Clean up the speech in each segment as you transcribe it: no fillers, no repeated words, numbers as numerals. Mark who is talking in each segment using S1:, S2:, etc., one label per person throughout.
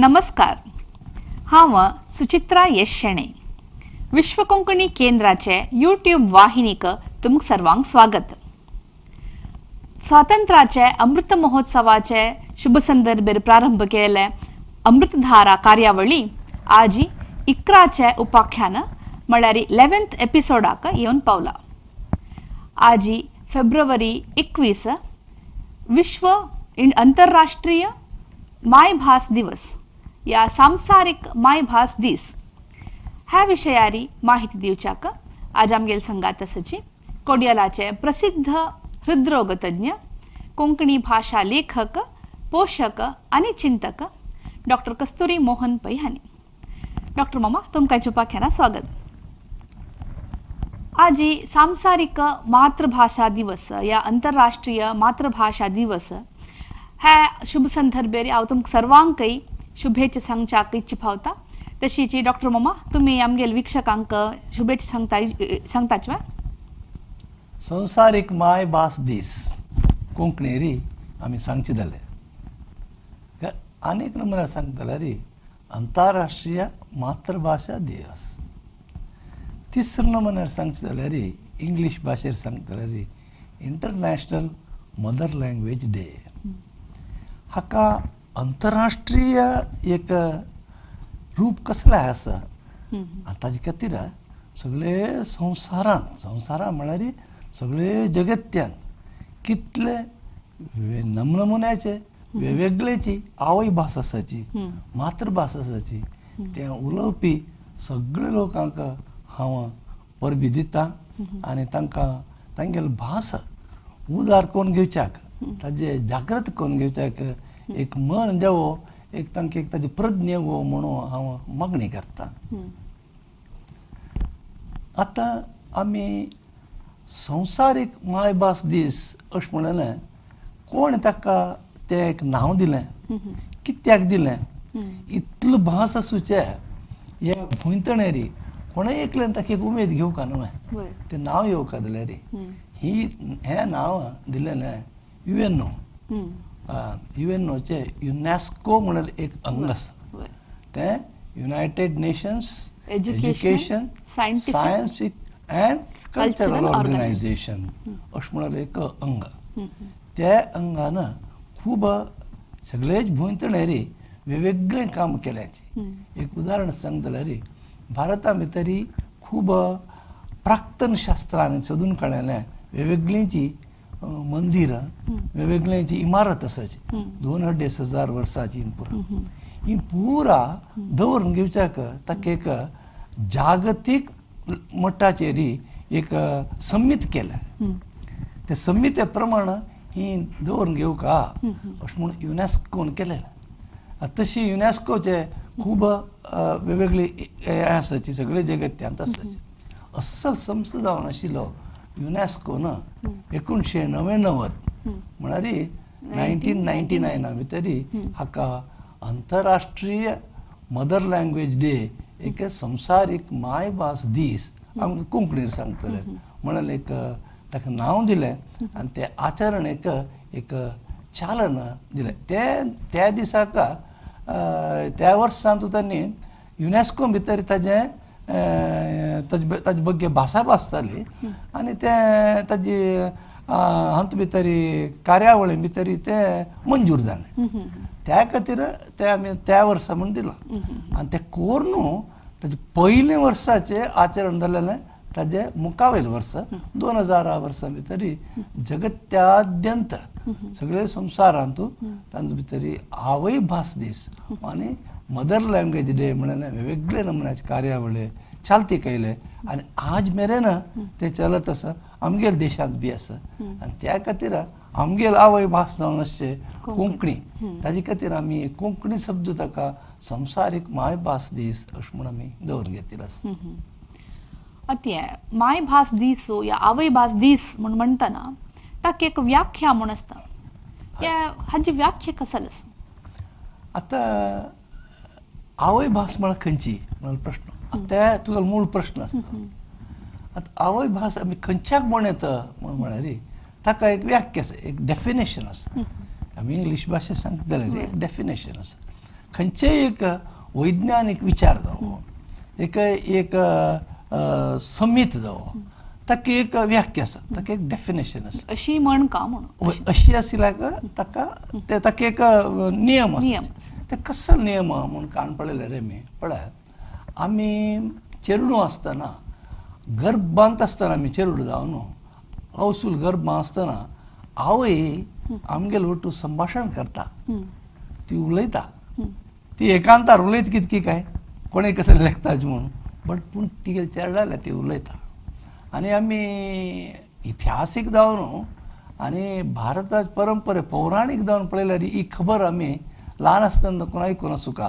S1: नमस्कार, हांव सुचित्रा यश शेणै. विश्व कोंकणी केंद्राचे यूट्यूब वाहिनीक तुमकां सर्वांक स्वागत. स्वातंत्र्याचे अमृत महोत्सवाचे शुभ संदर्भेर प्रारंभ केले अमृतधारा कार्यावळी आजी 11चे उपाख्यान म्हळ्यार 11th एपिसोडाक येवन पावला. आजी फेब्रुवारी 21 विश्व अंतरराष्ट्रीय मायभास दिवस या सांसारिक मायभास दीस ह्या विशयारी माहिती दिवच्याक आज आमगेल संगात आसाची कोडियलाचे प्रसिद्ध हृदरोगतज्ञ, कोंकणी भाशा लेखक, पोषक आनी चिंतक डॉक्टर कस्तुरी मोहन पै हांणी. डॉक्टर मामा, तुमकां उपाख्याना स्वागत. आजी सांसारिक मातृभाषा दिवस या अंतरराष्ट्रीय मातृभाषा दिवस ह्या शुभ संदर्भेर हांव तुमकां सर्वांकय शुभेच्छा सांगच्याक इच्छा पावता. तशीच डॉक्टर मामा, तुमी आमगेल वीक्षकांक शुभेच्छा सांगता सांगताच.
S2: संवसारीक मायभास दीस कोंकणी री आमी सांगचे जाले आनीक नंबर सांगता री अंतरराष्ट्रीय मातृभाषा दिवस. तिसरो नंबर सांगचे जाल्यार इंग्लीश भाशेर सांगता री इंटरनॅशनल मदर लँग्वेज डे. हाका अंतरराष्ट्रीय एक रूप कसलें आसा आनी ताजे खातीर सगळे संवसारांत, संवसारांत म्हळ्यार सगळे जगत्यांत कितले नमनमुन्याचे वेगवेगळेची आवय भास आसाची, मातृभास आसाची, तें उलोवपी सगळे लोकांक हांव परबी दिता आनी तांकां तांगेली भास उदार करून घेवच्याक, ताजे जागृत करून घेवच्याक एक मन देवो, एक तांकां एक ताजी प्रज्ञा वो म्हणून हांव मागणी करता. आतां आमी संवसारीक मायभास दीस अशें म्हणलें, कोण ताका तें एक नांव दिलें, कित्याक दिलें? इतलो भास आसूचे हे भुंयतणेरी कोणें एकल्यान ताका एक उमेद घेवका न्हय, तें नांव येवका जाल्यार ही हें नांव दिलेलें युएनओ. युएनओचे युनेस्को म्हणून एक अंग आसा, तें United Nations Education Scientific and Cultural Organization अशें म्हणून एक अंग. त्या अंगान खूब सगळेच भुंयतणेरी वेगवेगळें काम केल्याचे. एक उदाहरण सांगता जाल्यार भारता भितरी खूब प्राक्तन शास्त्रांनी सोदून काडलेलें वेगवेगळींची मंदिरां, वेगवेगळ्यांची इमारत आसाची 2-2.5 हजार वर्साची पुरा ही पुरा दवरून घेवच्याक ताका एक जागतीक मट्टाचेर एक संमीत केलें. ते संहिते प्रमाण ही दवरून घेवका अशें म्हणून युनेस्कोन केलें. तशी युनेस्कोचे खूब वेगवेगळी हें आसाची सगळे जगत्यांत आसाची. अस्सल संस्था जावन आशिल्लो युनेस्कोन 1999 म्हळ्यार 1999 भितरी हाका अंतरराष्ट्रीय मदर लँग्वेज डे, एक संवसारीक मायभास दीस आमकां कोंकणीर सांगतले म्हणून एक ताका नांव दिलें आनी तें आचरण एक एक चालना दिलें. तें त्या दिसाक त्या वर्सांत तांणी युनेस्को भितर ताजें ताजे बग्गे भासाभास जाली आनी तें ताजी हातूंत भितर कार्यावळी भितर तें मंजूर जालें. त्या खातीर तें आमी त्या वर्सा म्हूण दिलां आनी तें कोरून ताजें पयलें वर्साचें आचरण जालेलें ताजें मुखावेल वर्स 2000 वर्सां भितर जगत्याद्यंत सगळे संवसारांत तातूंत भितर आवय भास दीस आनी मदर लँग्वेज डे म्हणलें वेगवेगळे नमुन्याचे कार्यावळी चालतीक आयले आनी आज मेरेन ते चलत आसा, आमगेल देशांत बी आसा. आनी त्या खातीर आमगेल आवय भास जावन आसचे कोंकणी, ताजे खातीर आमी कोंकणी शब्द ताका संवसारीक मायभास दीस अशें म्हूण आमी दवरून घेतिल्लो आसा.
S1: आतां मायभास दीस या आवय भास दीस म्हूण म्हणटना ताका एक व्याख्या म्हूण आसता, त्या हाजी व्याख्या कसली आसा?
S2: आतां आवय भास म्हळ्यार खंयची म्हणून प्रश्न, आतां तुजो मूळ प्रश्न आसता. आतां आवय भास आमी खंयच्याक म्हण येता म्हूण म्हळ्यार ताका एक व्याख्या आसा, एक डेफिनेशन आसा. आमी इंग्लीश भाशेंत सांगता जाल्यार एक डेफिनेशन आसा. खंयचेय एक वैज्ञानीक विचार जावो, एक एक समीत जावो, ताका एक व्याख्या आसा, ताका एक डेफिनेशन आसा.
S1: अशी म्हण का म्हणून
S2: अशी आशिल्ल्याक ताका ताका एक नियम आसा. ते कसो नियम म्हूण कान पळयलें रे मी पळय, आमी चेरडू आसतना गर्भांत आसतना आमी चेरडू जावन अवसूल गर्भां आसतना आवय आमगेले वटू संभाशण करता, ती उलयता, ती एकांतार उलयत कितकी काय कोणें कसं लेखताच म्हणून, बट पूण तिगे चेरडाल्या ती उलयता. आनी आमी इतिहासीक जावन आनी भारताच्या परंपरे पौराणीक जावन पळयल्यार ही खबर आमी ल्हान आसतना कोण आयकून आसूका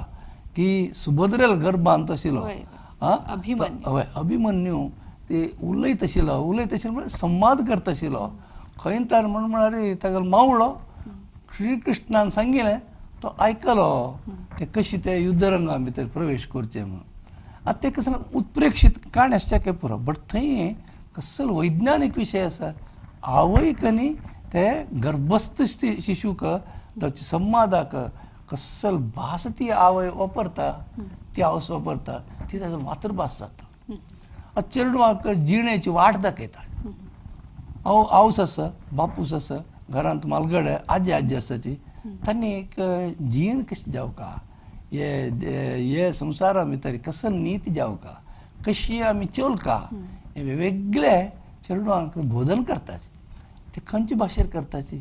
S2: की सुभद्रेल गर्भांत आशिल्लो हय अभिमन्यू ते उलयत आशिल्लो, उलयत आशिल्लो म्हळ्यार संवाद करता आशिल्लो. खंय तर म्हण म्हळ्यार ताका मावळो श्रीकृष्णान सांगिलें तो आयकलो, ते कशी ते युद्धरंगा भितर प्रवेश करचे म्हणून. आतां ते कसं उत्प्रेक्षीत काणी आसच्या काय पुरो, बट थंय कसलो वैज्ञानीक विशय आसा. आवयक न्ही ते गर्भस्थ शिशूक ताच्या संवादाक कसल भास ती आवय वापरता, ती आवस वापरता, ती ताजो मातृभास जाता. आतां चेडवाक जिणेची वाट दाखयता. हांव आवस आसा, बापूस आसा, घरांत मालगडे आजी आजी आसाची, तांणी एक जीण कशी जावका, हे संवसारा भितर कसं नीत जावका, कशी आमी चलका, हे वेगळे चेडवांक बोधन करताची. ते खंयचे भाशेर करताची,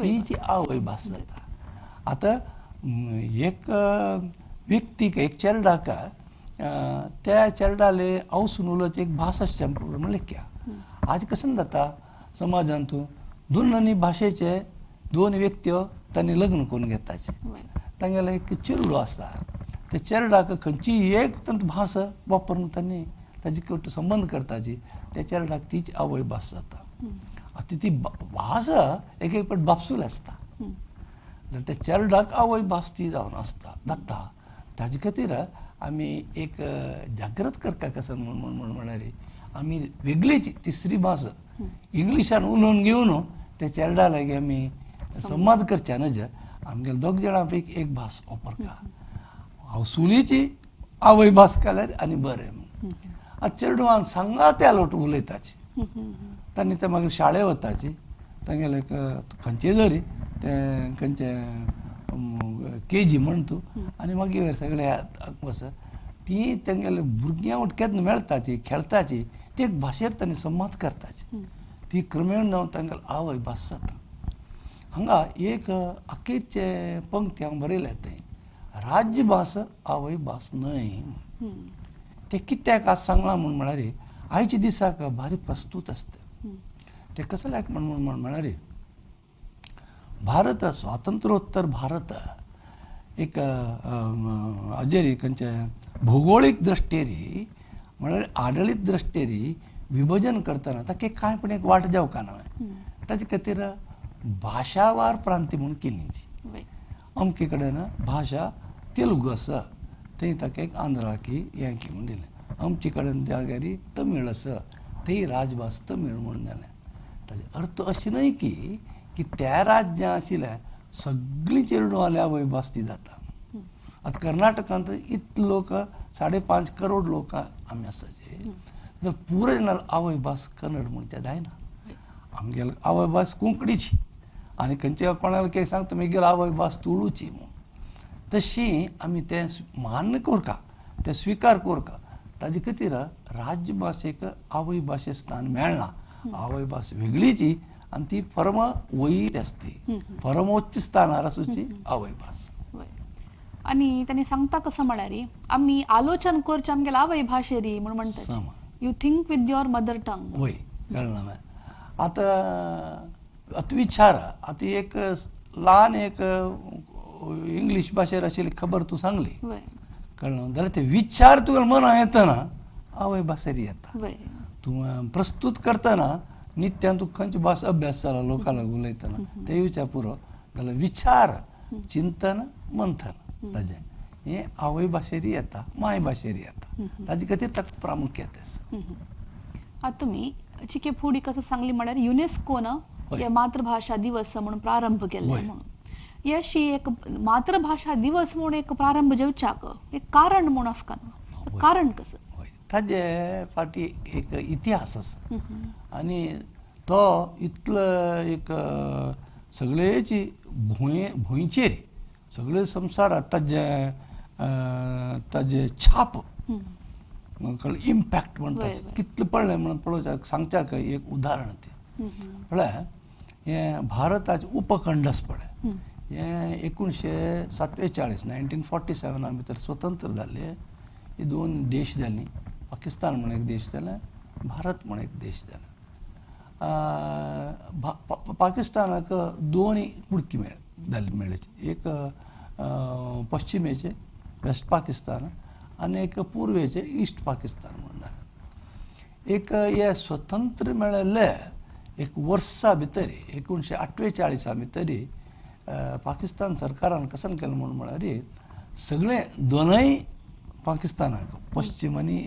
S2: तीची आवय भास जाता. आतां एक व्यक्तीक एक चेरडाक त्या चेरडाले आवसून उलोवची एक भास आसची म्हणलें. आज कसं जाता समाजांत दोन भाशेचे दोन व्यक्त्यो तांणी लग्न करून घेताचे, तांगेले एक चेरडो आसता, त्या चेरडाक खंयची एक तांची भास वापरून तांणी ताजे कडेन संबंद करताची, त्या चेरडाक तीच आवय भास जाता. आतां ती भास एक एक पाट बापसूल आसता, जाल्यार त्या चेरडाक आवय भास ती जावन आसता जाता. ताजे खातीर आमी एक जागृत करता कसं म्हण म्हण म्हळ्यार आमी वेगळीच तिसरी भास इंग्लिशान उलोवन घेवन त्या चेरडा लागीं आमी संवाद करचे नज, आमगेले दोग जाणां पैकी एक भास वापरता. हांव आवय भास केल्यार आनी बरें म्हूण. आतां चेडवान सांगा त्या लोट उलयताची, तांणी ते मागीर शाळे वताची, तांगेले खंयचे जरी ते खंयचे के जी म्हण तूं आनी मागीर सगळे वच ती तांगेले भुरग्यां वट केन्ना मेळटाची खेळटाची, ते एक भाशेर तांणी संवाद करताची, ती क्रमेण जावन तांगेले आवय भास जाता. हांगा एक अखेरचे पंक्ती हांव बरयल्या थंय, राज्यभास आवय भास न्हय. ते कित्याक आज सांगलां म्हूण म्हळ्यार आयच्या दिसाक भारी प्रस्तूत आसता. ते कसल्याक म्हण म्हण म्हळ्यार भारत स्वातंत्र्योत्तर भारत एक हाजेर खंयचे भुगोळीक दृश्टेरी म्हळ्यार आडळीत दृश्टेरी विभजन करतना ताका कांय पण एक वाट जावका ना. ताजे खातीर भाशावार प्रांती म्हूण केली. अमके कडेन भाशा तेलुगू आसा, थंय ताका एक आंध्राकी यांकी म्हूण दिलें. आमचे कडेन जाग्यार तमीळ आसा, थंय राजभास तमीळ म्हूण जालें. ताजो अर्थ अशें न्हय की की त्या राज्यां आशिल्ल्या सगळीं चेरडूं आवय भास ती जाता. आतां कर्नाटकांत इतले लोक 5.5 करोड लोक आमी आसाचे, जाल्यार पुराय जाणां आवय भास कन्नड म्हणचे जायना. आमगेले आवय भास कोंकणीची आनी खंयच्या कोणाक कितें सांगता मागीर आवय भास तुळूची म्हूण. तशी आमी तें मान्य करता, तें स्विकार करता. ताजे खातीर राज्यभाशेक आवय भाशे स्थान मेळना. आवय भास वेगळीची आनी ती परम वयर आसती, परमोच्च स्थानार आसूची आवय भास.
S1: आनी तांणी सांगता कसं म्हळ्यार आमी आलोचन करचें आमगेले आवय भाशेरी म्हूण म्हणटा. You think with your mother tongue.
S2: वय कळना. आतां आतां विचार आतां एक ल्हान एक इंग्लीश भाशेर आशिल्ली खबर तूं सांगली, कळना जाल्यार ते विचार तुका मनां येतना आवय भाशेर येता. तूं प्रस्तूत करतना नित्यान तुका खंयची भास अभ्यास जाला लोकां लागून उलयतना ते विचार पुरो जाल्यार विचार चिंतन मंथन ताजें हें आवय भाशेर येता, माय भाशेर येता. ताजे खातीर ताका प्रामुख्यात आसा.
S1: आतां तुमी चिके फुडें कसं सांगली म्हळ्यार युनेस्कोन हे मातृभाशा दिवस म्हणून प्रारंभ केल्ले म्हणून. ही अशी एक मातृभाशा दिवस म्हूण एक प्रारंभ जेवच्याक एक कारण म्हूण आसका, कारण कसं?
S2: ताजे फाटी एक इतिहास आसा आनी तो इतलो एक सगळेची भूंय भुंयचेर सगळे संवसारात ताजे ताजे छाप कळ्ळें इम्पॅक्ट म्हणटा कितलें पडलें म्हणून पळोवच्याक सांगच्याक एक उदाहरण तें म्हळ्यार हें भारताचें उपखंड आसा पळय हें 1947 1947 भितर स्वतंत्र जाल्ले हे दोन देश जाली, पाकिस्तान म्हण एक देश जालें, भारत म्हण एक देश जालें. पाकिस्तानाक दोन कुडकी मेळ्ळे, एक पश्चिमेचे वेस्ट पाकिस्तान आनी एक पूर्वेचे ईस्ट पाकिस्तान म्हणून जालें. एक हे स्वतंत्र मेळिल्ले एक वर्सा भितर 1948 भितर पाकिस्तान सरकारान कसन केलें म्हूण म्हळ्यार सगळे दोनय पाकिस्तानाक पश्चिम आनी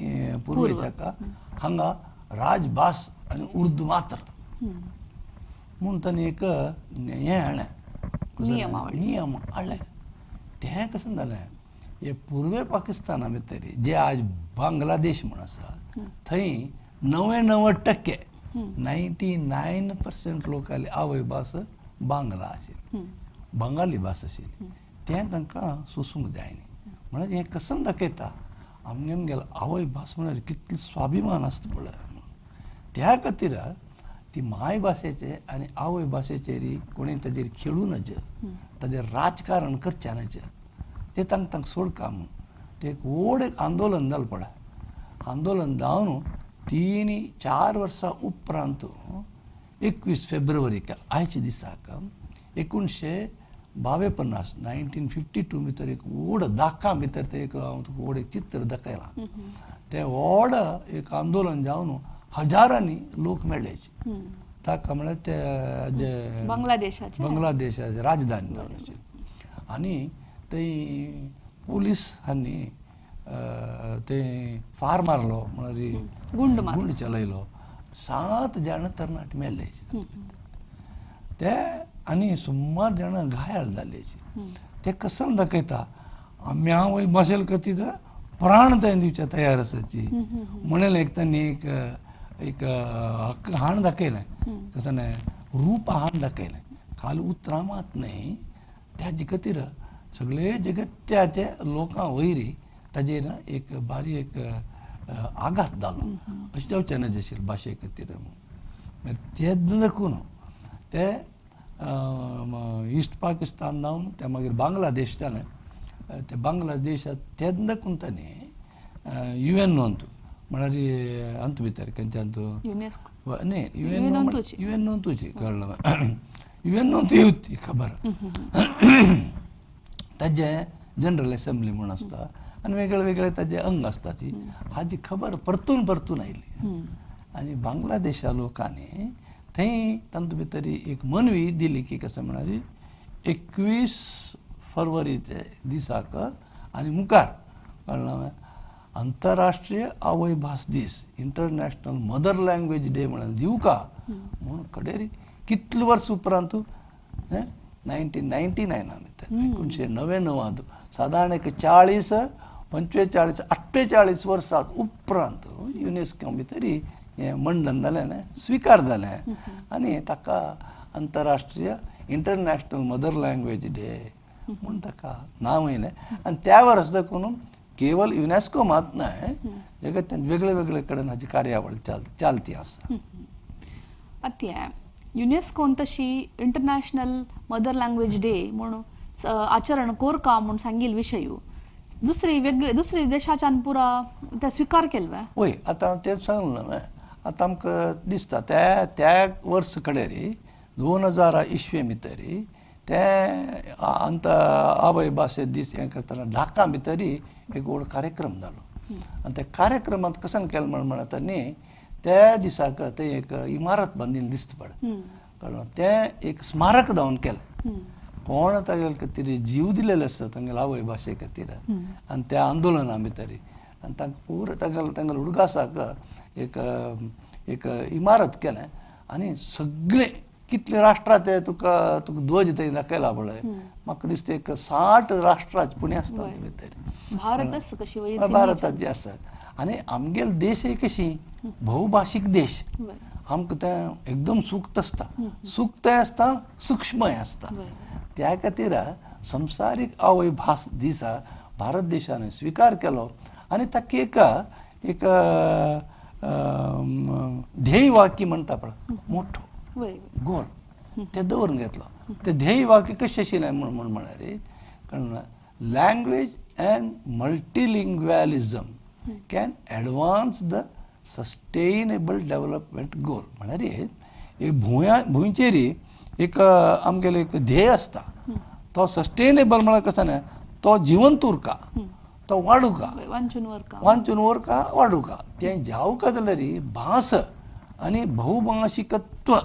S2: पूर्वेच्या हांगा राजभास आनी उर्दू मात्र म्हूण तांणी एक हें हाडलें, नियम हाडलें. तें कशें जालें हे पूर्वे पाकिस्ताना भितर जे आज बांगलादेश म्हूण आसा थंय 99% 99% लोकांली आवय भास बांगला आशिल्ली, बंगाली भास आशिल्ली. तें तांकां सोसूंक जायना. म्हळ्यार हें कसन दाखयता आमगे आमगेलो आवय भास म्हळ्यार कितलो स्वाभिमान आसता पळय. त्या खातीर ती मायभाशेचे आनी आवय भाशेचेर कोणी ताजेर खेळूं नज, ताजेर राजकारण करचें नज, तें तांकां तांकां सोडका म्हूण तें एक व्हड एक आंदोलन जालें पळय. आंदोलन जावन 3-4 वर्सां उपरांत 21 फेब्रुवारीक आयच्या दिसाक 1952 1952 भितर एक व्हड दाका भितर तें एक हांव तुका व्हड एक चित्र दाखयलां, तें व्हड एक आंदोलन जावन हजारांनी लोक मेळ्ळे. ताका म्हळ्यार ते जे बांगलादेशाचे राजधानी जावन आशिल्ली आनी थंय पुलीस हांणी ते फार मारलो, म्हळ्यार गुंड चलयलो, 7 जाण तरणाटे मेल्ले ते आनी सुमार जाण घायल जाले. ते कसन दाखयता आमी आवय भाशेल खातीर प्राण थंय दिवच्या तयार आसाची म्हणलें. एक तांणी एक एक हक्क हाण दाखयलें, कसं न्हय रूप हाण दाखयलें, खाली उतरां मात न्हय. त्याजे खातीर सगळे जगत्याचे लोकां वयर ताजेर एक बारीक एक आघात जालो अशें जावचें ना जशें भाशे खातीर. मागीर तेन्ना दाखोवन ते ईस्ट पाकिस्तान जावन ते मागीर बांगलादेश जालें. ते बांगलादेशांत तेन्ना दाखोवन तांणी युएन अंतू म्हळ्यार अंतू भितर खंयच्या अंतू न्ही युएन अंतूची कळ्ळें, युएन अंतू येवती खबर ताजें जनरल एसेंब्ली म्हूण आसता आनी वेगळे वेगळे ताजे अंग आसता ती हाजी खबर परतून परतून आयली. आनी बांगलादेशा लोकांनी थंय तांतूं भितर एक मनवी दिली की कशें म्हळ्यार 21 फरवरीचे दिसाक आनी मुखार कळ्ळें आंतरराष्ट्रीय आवय भास दीस, इंटरनॅशनल मदर लँग्वेज डे म्हळ्यार दिवका म्हूण कडेर कितले वर्स उपरांत 1999 भितर 1999 सादारण एक 40, 45, 48 वर्सां उपरांत युनेस्को भितर हें मंडन जालें, स्विकार जालें आनी ताका आंतरराष्ट्रीय इंटरनॅशनल मदर लँग्वेज डे म्हूण ताका नांव येयलें. आनी त्या वर्स दाखोवन केवल युनेस्को मात न्हय जगत्यान वेगळे वेगळे कडेन हाची कार्यावळ चालती आसा.
S1: आतां युनेस्कोन तशी इंटरनॅशनल मदर लँग्वेज डे म्हूण आचरण कोरका म्हूण सांगील विशय दुसरी वेगळे दुसरी देशाच्यान पुरा ते स्विकार केल्ले.
S2: वय आतां तें सांगलें न्हय, आतां आमकां दिसता त्या त्या वर्स कडेन 2000 इसवे भितर ते अंत आवय भाशे दीस हें करतना ढाका भितर एक व्हड कार्यक्रम जालो आनी त्या कार्यक्रमांत कशें केलें म्हण म्हणटा न्ही त्या दिसाक थंय एक इमारत बांदिल्ली दिसता पळय, कळ्ळें, तें एक स्मारक जावन केलें. कोण तागेले खातीर जीव दिलेले आसता तांगेले आवय भाशे खातीर आनी त्या आंदोलना भितर आनी तांकां पुरो तांगेले तांगेले उडगासाक एक एक इमारत केलें आनी सगळे कितले राष्ट्रां ते तुका तुका ध्वज थंय दाखयला पळय, म्हाका दिसता एक 60 राष्ट्रां पुणे आसता भितर भारताची आसा. आनी आमगेलो देश एक कशी बहुभाशीक देश, आमकां तें एकदम सुक्त आसता, सुक्तय आसता, सूक्ष्मय आसता. त्या खातीर संवसारीक आवय भास दिसा भारत देशान स्विकार केलो आनी ताका एक एक ध्येय वाक्य म्हणटा पळय मोठो गोल तें दवरून घेतलो. तें ध्येय वाक्य कशें आशिल्लें म्हूण म्हळ्यार कारण language and multilingualism can advance the sustainable development goal. म्हळ्यार एक भुंयचेर एक आमगेलो एक ध्येय आसता, तो सस्टेनेबल म्हळ्यार कसो न्हय, तो जिवंत उरका, तो वाडुका, वांचून उरका, वाडुका. तें जावका जाल्यार भास आनी बहुभाशीकत्व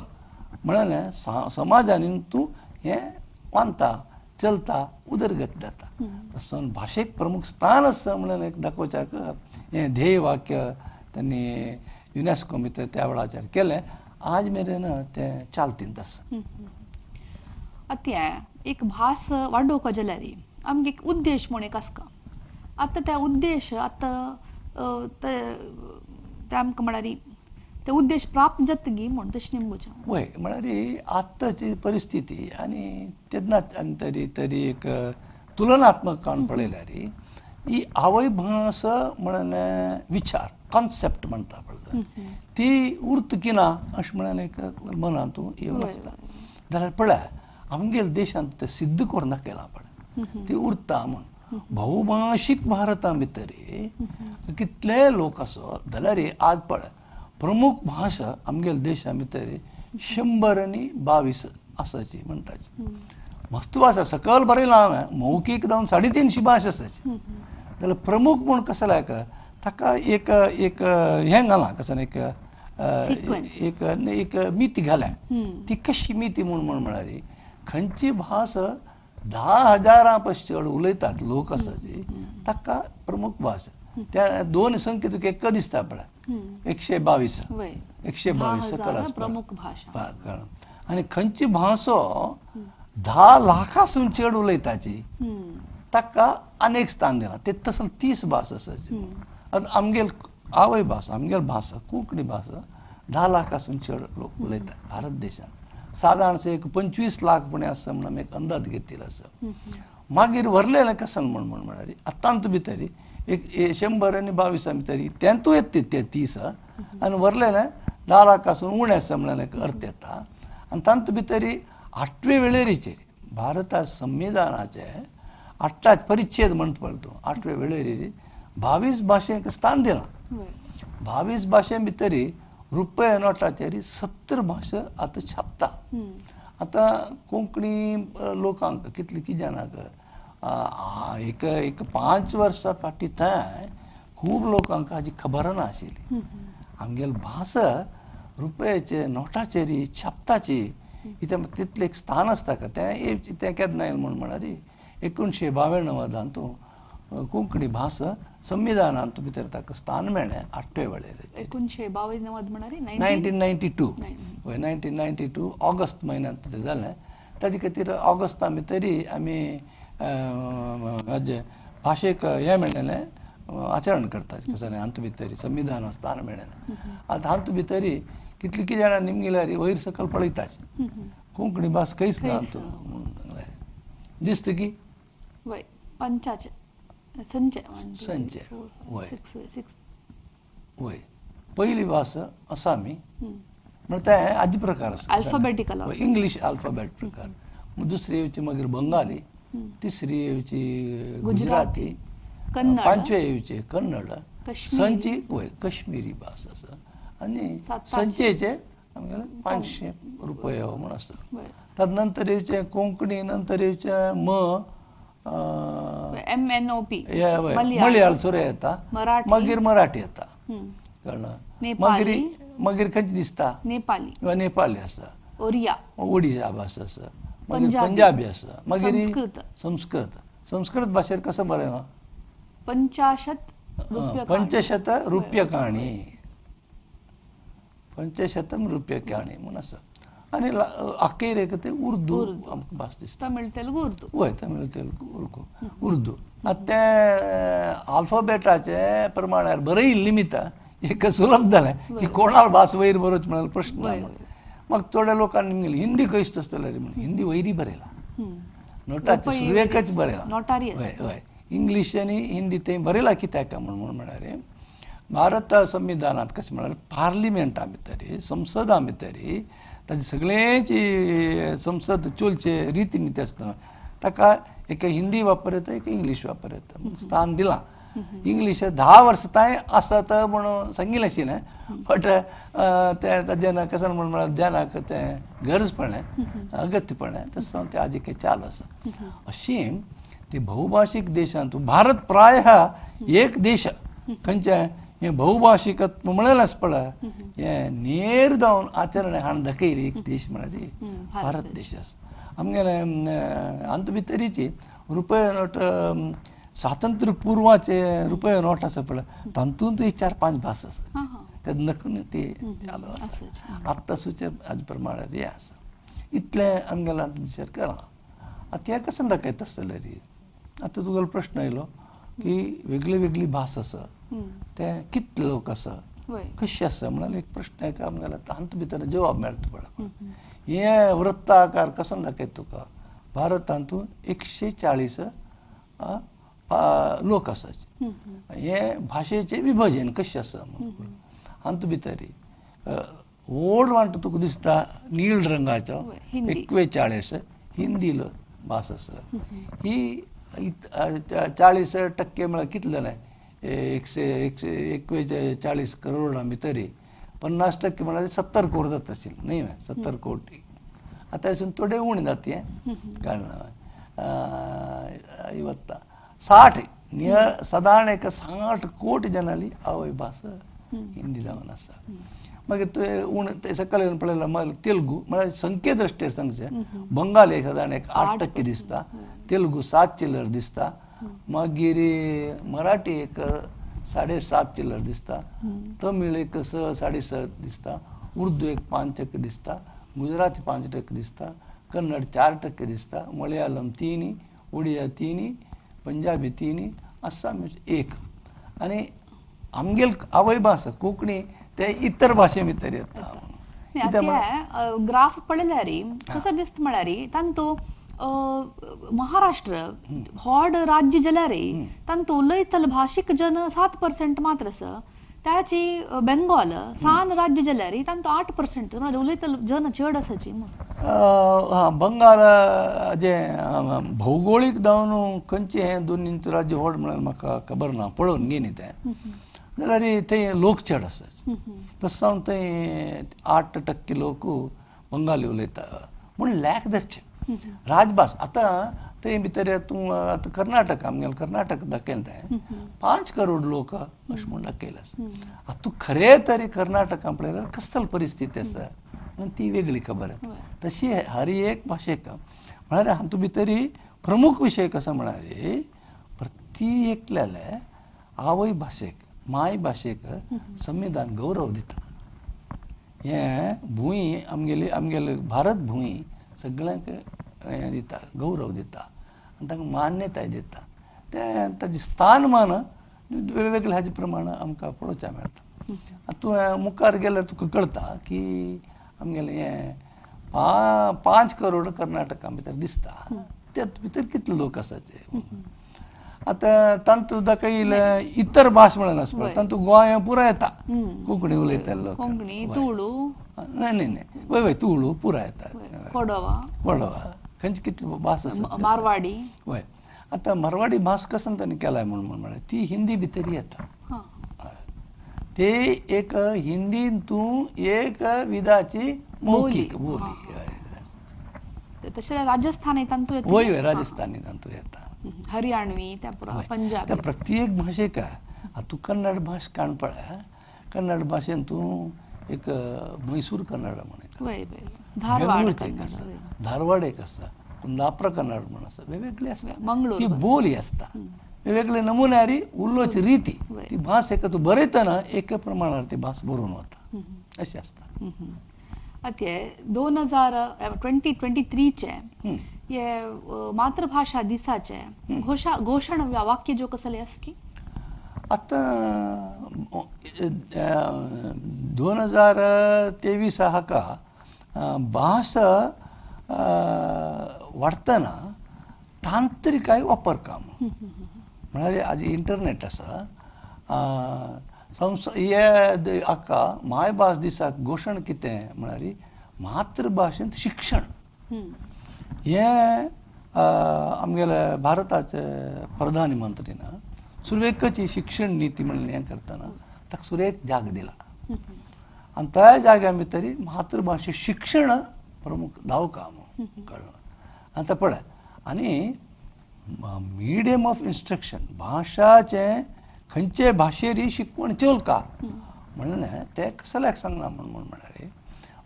S2: म्हळ्यार समाजान तूं हें वांदता, चलता, उदरगत जाता. तसो भाशेक प्रमुख स्थान आसा म्हणून एक दाखोवच्याक हें ध्येय वाक्य त्यांनी युनेस्को भितर त्या वेळाचेर केलें. आज मेरेन तें चालतींत आसा.
S1: आतां एक भास वाडोवपा जाल्यार आमगे एक उद्देश म्हूण एक आसता. आतां त्या उद्देश आतां ते आमकां म्हळ्यार ते उद्देश प्राप्त जातगी म्हूण तशें निमगोचें.
S2: वय म्हळ्यार आतांची परिस्थिती आनी तेन्ना आनी तरी तरी एक तुलनात्मक काण पळयल्यार ही आवय भास म्हणून विचार कॉन्सेप्ट म्हणटा पळय ती उरत की ना अशें म्हणून एक मनांत येवन वता. जाल्यार पळय आमगेल्या देशांत तें सिद्ध करून दाखयलां पळय ती उरता म्हूण. बहुभाशीक भारता भितर कितले लोक आसो जाल्यार आज पळय प्रमुख भाशा आमगेल्या देशा भितर 122 आसाची म्हणटाची. मस्त भाशा सकयल बरयलां हांवें, मौखीक जावन 350 भास आसाची. जाल्यार प्रमुख म्हूण कसो लायक ताका एक एक हें घालां कसो एक एक एक मिती घाल्या. ती कशी मिती म्हूण म्हूण म्हळ्यार खंयची भास 10,000 पस चड उलयतात लोक आसाची ताका प्रमुख भास. त्या दोन संख्ये तुका एक दिसता पळय 122 122 सकयल
S1: प्रमुख भाशा.
S2: आनी खंयची भासो 10 लाखासून चड उलयताची ताका अनेक स्थान दिलां. ते तसो 30 भास आसाची. आतां आमगेल आवय भास आमगेल भास कोंकणी भास 10 लाखासून चड लोक उलयतात भारत देशांत. सादारणशे एक 25 लाख पुणे आसा म्हणून आमी एक अंदाज घेतिल्लो आसा. मागीर व्हरलेलें कसन म्हूण म्हूण म्हळ्यार आतांत भितर एक 122 भितर तेंतू येता ते 30 आनी व्हरलेलें 10 लाखासून उणें आसा म्हणल्यार एक अर्थ येता. आनी तातूंत भितर 8वे वेळेरीचेर भारता संविधानाचे 8 परिच्छेद म्हणटा पळय तूं 8वे वेळेरीर 22 भाशेंक स्थान दिलां. 22 भाशे भितर रुपया नोटाचेर 70 भाशा आतां छापता. आतां कोंकणी लोकांक कितले की जाणांक एक एक 5 वर्सां फाटीं थंय खूब लोकांक हाजी खबर ना आशिल्ली. आमगेली भास रुपयाचे नोटाचेर छापताची कित्याक तितलें एक स्थान आसता का तें तें केन्ना येयलें म्हूण म्हळ्यार 1992 तूं कोंकणी भास संविधानांत भितर ताका स्थान मेळ्ळें 8वे वेळेर.
S1: 1992 म्हळ्यार
S2: 1992. हय 1992 ऑगस्ट म्हयन्यांत तें जालें. ताजे खातीर ऑगस्टा भितरी आमी हाजें भाशेक हें मेळ्ळेलें आचरण करता कशें हातूंत भितर संविधानाक स्थान मेळ्ळें. आतां हातूंत भितर कितली कितें जाणां निमगिल्यार वयर सकयल पळयताच कोंकणी भास खंयच ना म्हूण दिसता की
S1: वय पंचाचे संचे
S2: संचे वय वय पयली भास आसामी म्हळ्यार तें आदी प्रकार आसा
S1: अल्फाबेटिकल
S2: इंग्लीश अल्फाबेट प्रकार. दुसरी येवची मागीर बंगाली, तिसरी येवची गुजराती, पांचवे येवचे कन्नड, संची वय कश्मीरी भास आसा आनी संचेचे आमगेले 500 रुपया म्हूण आसा. ताजे नंतर येवचें कोंकणी, नंतर येवचें म
S1: एम एन ओ पी
S2: मलयाळ सुरे येता, मागीर मराठी येता कळ्ळें. मागीर मागीर खंयची दिसता
S1: नेपाली
S2: नेपाली आसा,
S1: ओरिया
S2: ओडिया भास आसा, मागीर पंजाबी आसा, मागीर संस्कृत. संस्कृत भाशेर कसो बरयलां 50 रुप्यकाणि, 500 रुप्यकाणि म्हूण आसा. आनी अखेरेक ते उर्दू आमकां भास दिसता.
S1: तमिळ तेलुगू उर्दू.
S2: वय तमिळ तेलुगू उर्दू. आतां तें आल्फाबेटाचे प्रमाणार बरयिल्लें निमित्त एक सुलभ जालें की कोणाल भास वयर बरोवची म्हळ्यार प्रश्न ना. मग थोड्या लोकांनी हिंदी खंयच आसतले म्हण हिंदी वयरी बरयला, नोटाचे सुरवेकच बरयला. हय हय इंग्लीश आनी हिंदी थंय बरयला कित्याक म्हूण म्हळ्यार भारत संविधानांत कशें म्हळ्यार पार्लिमेंटा भितर संसदा भितर ताजी सगळ्यांची संसद चोलचे रितीनिती आसता ताका एक हिंदी वापर येता एक इंग्लीश वापर येता स्थान दिलां. इंग्लीश 10 वर्सां तांय आसत म्हणून सांगिल्लें आशिल्लें बट तें जेन्ना कशें म्हण म्हळ्यार जेन्ना तें गरज पडलें अगत्य पडलें तशें तें आजी काही चालू आसा. अशी ती बहुभाशीक देशांत भारत प्राय एक देश खंयचें हें बहुभाशीकत्व म्हणलें आसा पळय हें नेर जावन आचरण हाणें दाखयलें एक देश म्हळ्यार भारत देश आसा. आमगेलें हातूंत भितरीची रुपया नोट स्वातंत्र्य पूर्वाचे रुपया नोट आसा पळय तातूंतय 4-5 भास आसा ते नकून ते चालू आसा. आत्तां सुचे हाजे प्रमाणे हें आसा इतलें आमगेलें विचार केलां. आतां हें कशें दाखयता आसतलें रे आतां तुगेलो प्रश्न आयलो की वेगळी वेगळी भास आसा तें कितले लोक आसा कशें आसा म्हळ्यार एक प्रश्न एका आमगेल्या तातूंत भितर जवाब मेळटा पळय. हें वृत्ताकार कसो दाखयता तुका भारतांतू 140 लोक आसाचे हे भाशेचें विभजन कशें आसा हातूंत भितर व्हड वांटो तुका दिसता नीळ रंगाचो 41 हिंदी भास आसा. ही 40% म्हळ्यार कितलें जालें 141 करोडा भितर 50% म्हळ्यार 70 कोटी जाता आशिल्लें न्हय 70 कोटी. आतां हेसून थोडें उणें जाता हें कारण वता 60 नियर सादारण एक 60 कोटी जनाली आवय भास हिंदी जावन आसा. मागीर तुवें उणें सकयल येवन पळयल्यार मागीर तेलुगू म्हळ्यार संख्ये दृश्टेर सांगचें बंगाली सादारण एक 8% दिसता, तेलुगू 7 चिल्लर दिसता, मागीर मराठी एक 7.5 चिल्लर दिसता, तमिळ एक 6, 6.5 दिसता, उर्दू एक 5% दिसता, गुजराती 5% दिसता, कन्नड 4% दिसता, मलयाळम 3, उडिया 3, पंजाबी 3, आसामी 1. आनी आमगेल आवय भास कोंकणी ते इतर भाशे भितर येता.
S1: ग्राफ पळयल्यार कसो दिसता म्हळ्यार तांतू महाराष्ट्र व्हड राज्य जाल्यार तांतू उलयतले भाशीक जन 7% मात्र आसा, त्याची बेंगॉल सान राज्य जाल्यार तांतू 8% उलयतले जन चड आसाची.
S2: बंगाल जे भौगोळीक जावन खंयचें हें दोन राज्य व्हड म्हळ्यार म्हाका खबर ना पळोवन घेनी तें जाल्यार थंय लोक चड आसा तशें जावन थंय 8% लोक बंगाली उलयता म्हूण लॅक धरचें राजभास. आतां थंय भितर तूं आतां कर्नाटक आमगेलें कर्नाटक दाखयलें तें 5 करोड लोक अशें म्हूण दाखयलें आसा. आतां तूं खरें तरी कर्नाटकान पळयल्यार कसली परिस्थिती आसा म्हणून ती वेगळी खबर येता. तशी हर एक भाशेक म्हळ्यार हातूंत भितर प्रमुख विशय कसो म्हळ्यार प्रति एकल्याले आवय भाशेक माय भाशेक संविधान गौरव दिता. हें भूंय आमगेली आमगेले भारत भूंय सगळ्यांक हें दिता गौरव दिता आनी तांकां मान्यताय दिता तें ताजें स्थानमान वेगवेगळे हाजे प्रमाण आमकां पळोवचें मेळटा. आतां तुवें मुखार गेल्यार तुका कळटा की आमगेलें हें 5 करोड कर्नाटका भितर दिसता ते भितर कितले लोक आसाचे. आतां तांतू दाखयलें इतर भास म्हणून आसा पळय तांतू गोंय पुराय येता कोंकणी उलयताले लोक
S1: तुळू
S2: न्हय न्हय न्हय वय वय तुळू पुराय येता
S1: कोडवा
S2: कोडवा खंयची कितली भास आसा
S1: मारवाडी.
S2: वय आतां मारवाडी भास कसो तांणी केलाय म्हूण म्हळ्यार ती हिंदी भितर येता ते एक हिंदीन तूं एक विधाची मौखीक बोली.
S1: तशें राजस्थानी तांतू येता.
S2: वय वय राजस्थानी तांतू येता,
S1: हरियाणवी त्या पंजाबी
S2: त्या प्रत्येक भाशेक. आतां तूं कन्नड भास काण पळय कन्नड भाशेन तूं एक मैसूर कन्नड म्हण एक बेंगलोरचें एक आसा, धारवाड एक आसा, कुंदापुरा कन्नड म्हण आसा, वेगवेगळी आसता ती बोली आसता वेगवेगळे नमुन्यारी उलोवची रिती ती भास एका तूं बरयतना एका प्रमाणार ती भास बरोवन वता अशें आसता.
S1: आतां 2023 हे मातृभाषा दिसाचे घोषण वाक्य जो कसले आसा की
S2: आतां 2023 हाका भास वाडटना तांत्रिकाय वापर काम म्हळ्यार आज इंटरनेट आसा हे हाका मायभास दिसाक घोशण कितें म्हळ्यार मातृभाशेंत शिक्षण हें आमगेले भारताचे प्रधानमंत्रीन सुरवेकच शिक्षण निती म्हणून हें करतना ताका सुरवेक जाग दिला आनी त्या जाग्या भितर मातृभाशे शिक्षण प्रमुख धांव काम कळ्ळें. आतां पळय आनी मिडियम ऑफ इन्स्ट्रक्शन भाशाचें खंयचे भाशेरी शिकवण चलका म्हणलें तें कसल्याक सांगना म्हूण म्हळ्यार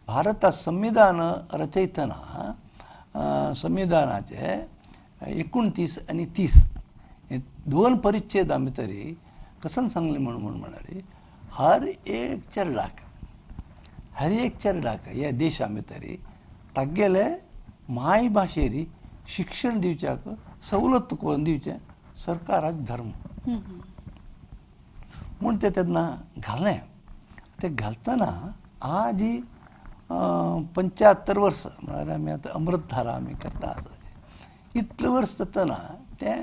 S2: भारता संविधान रचयतना संविधानाचे 29 आनी 30 हे दोन परिच्छेदां भितर कसन सांगलें म्हूण म्हळ्यार हर एक चेरडाक हर एक चेरडाक ह्या देशा भितर तागेले मायभाशेरी शिक्षण दिवच्याक सवलत करून दिवचें सरकाराचो धर्म म्हूण तें तेन्ना घालें. तें घालतना आज 75 वर्सां म्हळ्यार आमी आतां अमृतधारा आमी करता आसा इतलें वर्स जातना तें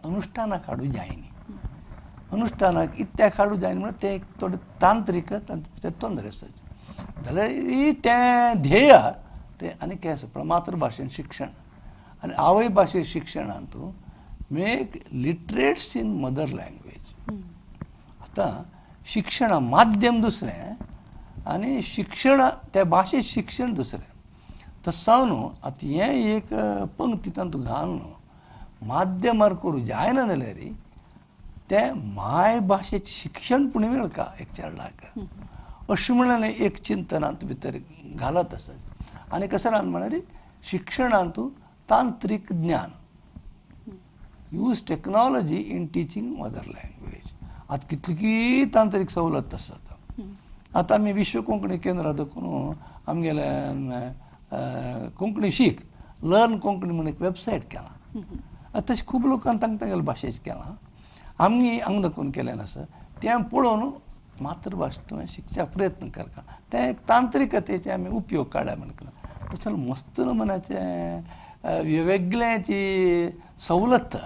S2: अनुश्ठानाक हाडूं जायना अनुश्ठानाक इतल्याक हाडूं जायना म्हळ्यार तें एक थोडें तांत्रीक तातूंत तोंदरे आसा जाल्यार तें ध्येय तें आनी कितें आसा पूण मातृभाशेन शिक्षण आनी आवय भाशे शिक्षणांत तूं make literates in mother language. आतां शिक्षणा माध्यम दुसरें आनी शिक्षण त्या भाशेंत शिक्षण दुसरें तशें न्हू आतां हें एक पंक्ती तातूंत घाल न्हू माध्यमार करूं जायना जाल्यार तें मायभाशेचें शिक्षण पूण मेळका एक चेरडाक अशें म्हणलें एक चिंतनांत भितर घालत आसा. आनी कशें म्हळ्यार शिक्षणांत तांत्रीक ज्ञान use technology in teaching mother language. आतां कितली तांत्रीक सवलत आसा. आतां आमी विश्व कोंकणी केंद्रां देखून आमगेले कोंकणी शीक लर्न कोंकणी म्हूण एक वेबसायट केला. तशें खूब लोकांनी तांकां तांगेले भाशेचें केलां आमी हांगा दाखोवन केलें नासा तें पळोवन मातृभाशा तुवें शिकच्या प्रयत्न करता तें एक तांत्रिकतेचे आमी उपयोग काडल्या म्हणटा तसो मस्त नमुन्याचें वेगळ्याची सवलत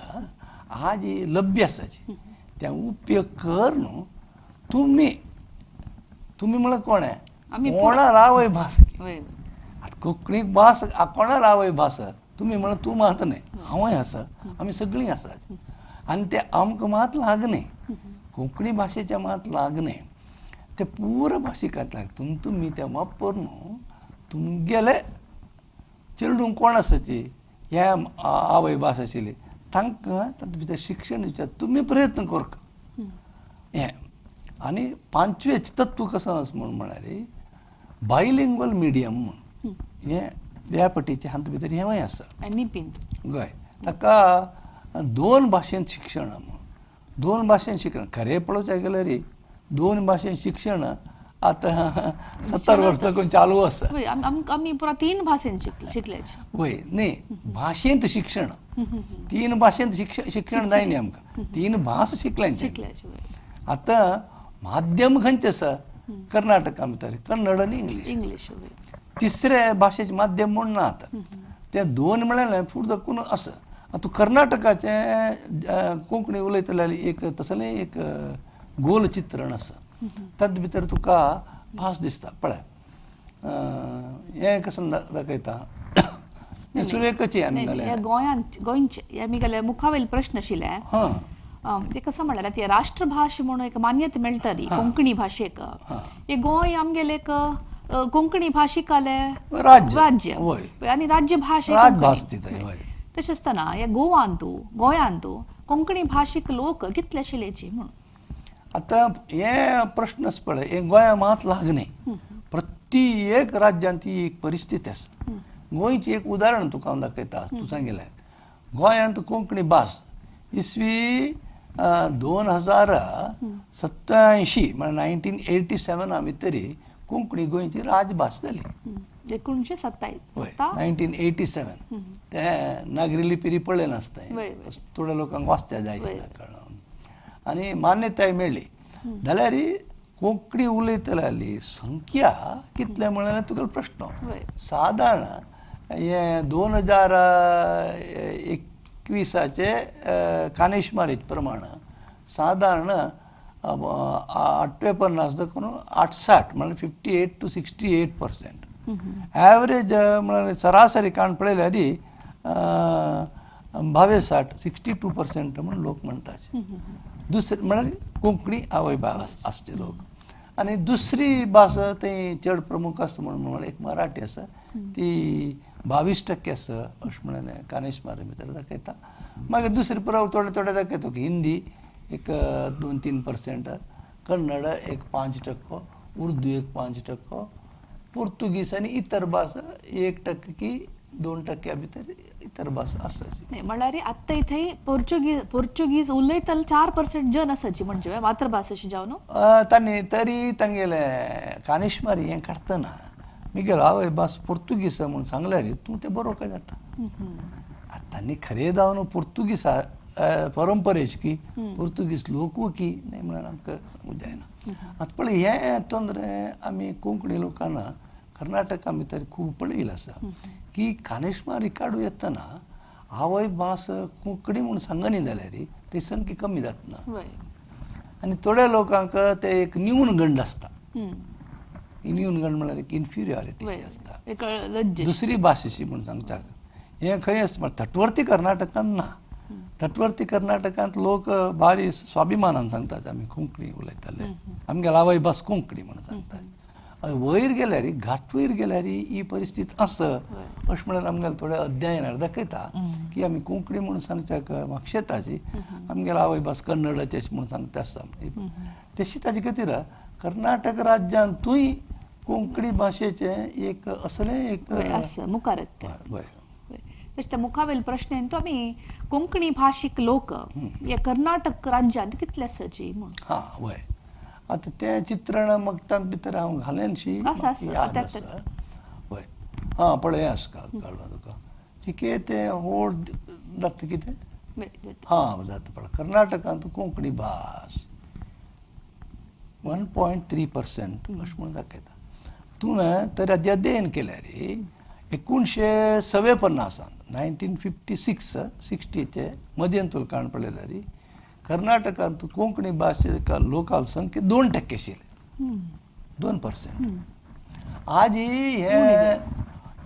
S2: आज लभ्य आसाची तें उपयोग कर न्हू तुमी तुमी म्हळ्यार कोण कोणा रावय भास आतां कोंकणीक भास कोणा रावय भास तुमी म्हळ्यार तूं मात न्हय हांवूय आसा आमी सगळीं आसा आनी तें आमकां मात लागना कोंकणी भाशेचें मात लागना तें पुरो भाशिकांत लाग तुमी तें वापर न्हू तुमगेले चेडूं कोण आसाची ह्या आवय भास आशिल्ली तांकां तातूंत भितर शिक्षण दिवचें तुमी प्रयत्न करता हें. आनी पांचवें तत्व कसो आसा म्हूण म्हळ्यार बायलिंग्वल मिडियम म्हूण हें ह्या पटीचें हातूंत भितर हेंवूय आसा हय ताका दोन भाशेंत शिक्षण म्हूण दोन भाशेन शिक्षण खरें पळोवचें गेल्यार दोन भाशेन शिक्षण आतां 70 वर्सां करून चालू आसा.
S1: आमी पुरा 3 भाशेन शिकले
S2: वय न्ही भाशेंत शिक्षण 3 भाशेंत शिक्षण जायना आमकां 3 भास शिकले. आतां माध्यम खंयचें आसा कर्नाटका भितर कन्नड आनी इंग्लीश तिसरे भाशेचें माध्यम म्हूण ना. आतां तें दोन म्हळ्यार फुडें दाखोवन आसा. आतां कर्नाटकाचें कोंकणी उलयतले एक तसलें एक गोल चित्रण आसा तातूंत भितर तुका भास दिसता पळय हें कसो दाखयता सुरवेकच आमी
S1: गोंयांत गोंयचे आमी गेले मुखावेले प्रश्न आशिल्ले ते कसं म्हळ्यार ते राष्ट्रभाश म्हणून एक मान्यता मेळटली कोंकणी भाशेक हे गोंय आमगेले एक कोंकणी भाशिकाले राज्य आनी राज्यभाशा तशें आसतना ह्या गोवांतू गोंयांतू कोंकणी भाशीक लोक कितले आशिल्लेची म्हणून
S2: आतां हे प्रश्न पळय हे गोंया मात लागना प्रत्येक राज्यांत ती एक परिस्थिती आसा. गोंयचें एक उदाहरण तुका हांव दाखयता तूं सांगिल्लें गोंयांत कोंकणी भास इसवी 2087 म्हळ्यार 1987 भितर कोंकणी गोंयची राजभास जाली
S1: 1927
S2: 1987. ते नागरी लिपी पळय नासता थोड्या लोकांक वाचत्या जाय कळ्ळें आनी मान्यताय मेळ्ळी. जाल्यार कोंकणी उलयतली संख्या कितले म्हणल्यार तुका प्रश्न. सादारण हे 2021 कानेशमारी प्रमाण सादारण 58 करून 68 म्हळ्यार 58 to 68% average म्हळ्यार सरासरी काण पळयल्यार 62 62% म्हूण लोक म्हणटात. दुसरे म्हळ्यार कोंकणी आवय भास आसचे लोक. आनी दुसरी भास थंय चड प्रमुख आसा म्हणून म्हळ्यार एक मराठी आसा ती 22% आसा अशें म्हणलें कानेशमारी भितर दाखयता. मागीर दुसरी पुराय थोडे थोडे दाखयता की हिंदी एक 2-3%, कन्नड एक 5%, उर्दू एक 5%, पुर्तुगीज आनी इतर भास 1% की 2% भितर इतर भास आसाची.
S1: म्हळ्यार आत्तां इथंय पोर्चुगीज उलयतले 4% जन आसाची म्हणजे मातृभास अशी जावन
S2: तांणी तरी तांगेले कानेशमारी हें काडटना मिगेलो आवय भास पोर्तुगीज म्हूण सांगल्यार तूं तें बरोवंक जाता. आतां तांणी खरें जावन पुर्तुगीसा परंपरेच की पुर्तुगीज लोक की न्हय म्हणून आमकां सांगूंक जायना. आतां पळय हें तोंद्रे आमी कोंकणी लोकांना कर्नाटका भितर खूब पळयलें आसा की कानेशमारी काडू येतना आवय भास कोंकणी म्हूण सांगनी जाल्यार ती संख्या कमी जातना आनी थोड्या लोकांक ते एक न्यूनगंड आसता. न्यूनगंड म्हळ्यार एक इन्फिरियॉरिटी आसता दुसरी भाशेशी म्हूण सांगच्याक. हें खंय आसता तटवर्ती कर्नाटकान ना. तटवर्ती कर्नाटकांत लोक भारी स्वाभिमानान सांगतात आमी कोंकणी उलयताले, आमगेली आवय भास कोंकणी म्हूण सांगतात. वयर गेल्यार घाटवयर गेल्यार ही परिस्थिती आसा अशें म्हणल्यार आमगेले थोडे अध्ययनार दाखयता की आमी कोंकणी म्हूण सांगच्याक म्हापशेताची आमगेली आवय भास कन्नडाची अशें म्हूण सांगता आसता. तशी ताजे खातीर कर्नाटक राज्यांतूय कोंकणी भाशेचें एक असलें एक
S1: मुखार तशें त्या मुखावेल प्रश्न तो आमी कोंकणी भाशीक लोक हे कर्नाटक राज्यांत कितले आसाची म्हूण.
S2: हां वय आतां तें चित्रण म्हाका तातूंत भितर हांव घालेनशी याद आसा. वय हां पळय आसा कळ्ळें तुका चिके तें व्हड जाता कितें हां जाता पळय कर्नाटकांत कोंकणी भास 1.3% अशें म्हूण दाखयता. तुवें तर अध्ययन केल्यार 1954 1956-60 मदीं तुका काण पळयल्यार कर्नाटकांत कोंकणी भाशे लोकांची संख्या 2% आशिल्ली, 2%. आज हें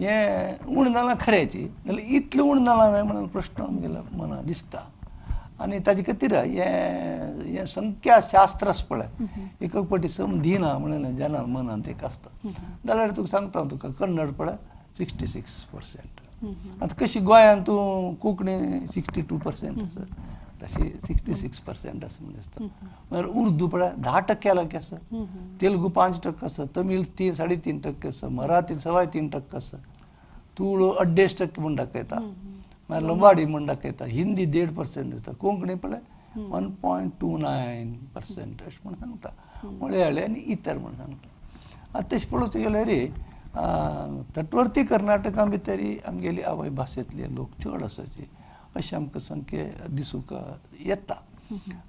S2: हें उणें जालां खऱ्याची जाल्यार इतलें उणें जालां काय म्हणून प्रश्न आमगेल्या मनां दिसता. आनी ताजे खातीर हें हें संख्याशास्त्र आसा पळय एक फावटी सम दिना म्हणून जेन्ना मनांत एक आसता. जाल्यार तुका सांगता हांव तुका कन्नड पळय 66%. आतां कशी गोंयांत तूं कोंकणी 62% आसा तशी 66% आसा म्हूण दिसता. मागीर उर्दू पळय 10% लागीं आसा, तेलुगू 5% आसा, तमीळ 3-3.5% आसा, मराठी 3.25% आसा, तुळू 2.5% म्हूण दाखयता, मागीर लंबाडी म्हूण दाखयता, हिंदी 1.5% दिसता, कोंकणी पळय 1.29% अशें म्हूण सांगता, मळयाळी आनी इतर म्हूण सांगता. आतां तशें पळोवंक गेल्यार तटवर्ती कर्नाटका भितर आमगेली आवय भाशेंतले लोक चड आसाची अशें आमकां संख्या दिसूंक येता.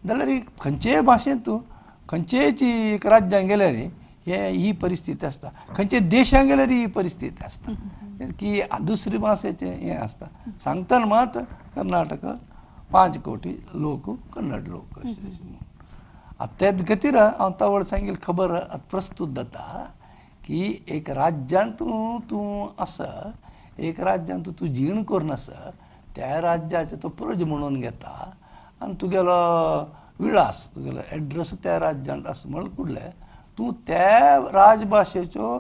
S2: जाल्यार खंयचेय भाशेंत तूं खंयचेय एक राज्यांत गेल्यार हे ही परिस्थिती आसता, खंयचे देशांत गेल्यार ही परिस्थिती आसता की दुसरी भाशेचें हें आसता. सांगतना मात कर्नाटक 5 कोटी लोक कन्नड लोक अशें म्हणून. आतां तेच खातीर हांव तवळ सांगील खबर आतां प्रस्तूत जाता की एक राज्यांत तूं आसा, एक राज्यांत तूं जीण करून आसा, त्या राज्याचो तो प्रज म्हणून घेता आनी तुगेलो विळास तुगेलो एड्रेस त्या राज्यांत आसा म्हण कुडलें तूं त्या राजभाशेच्यो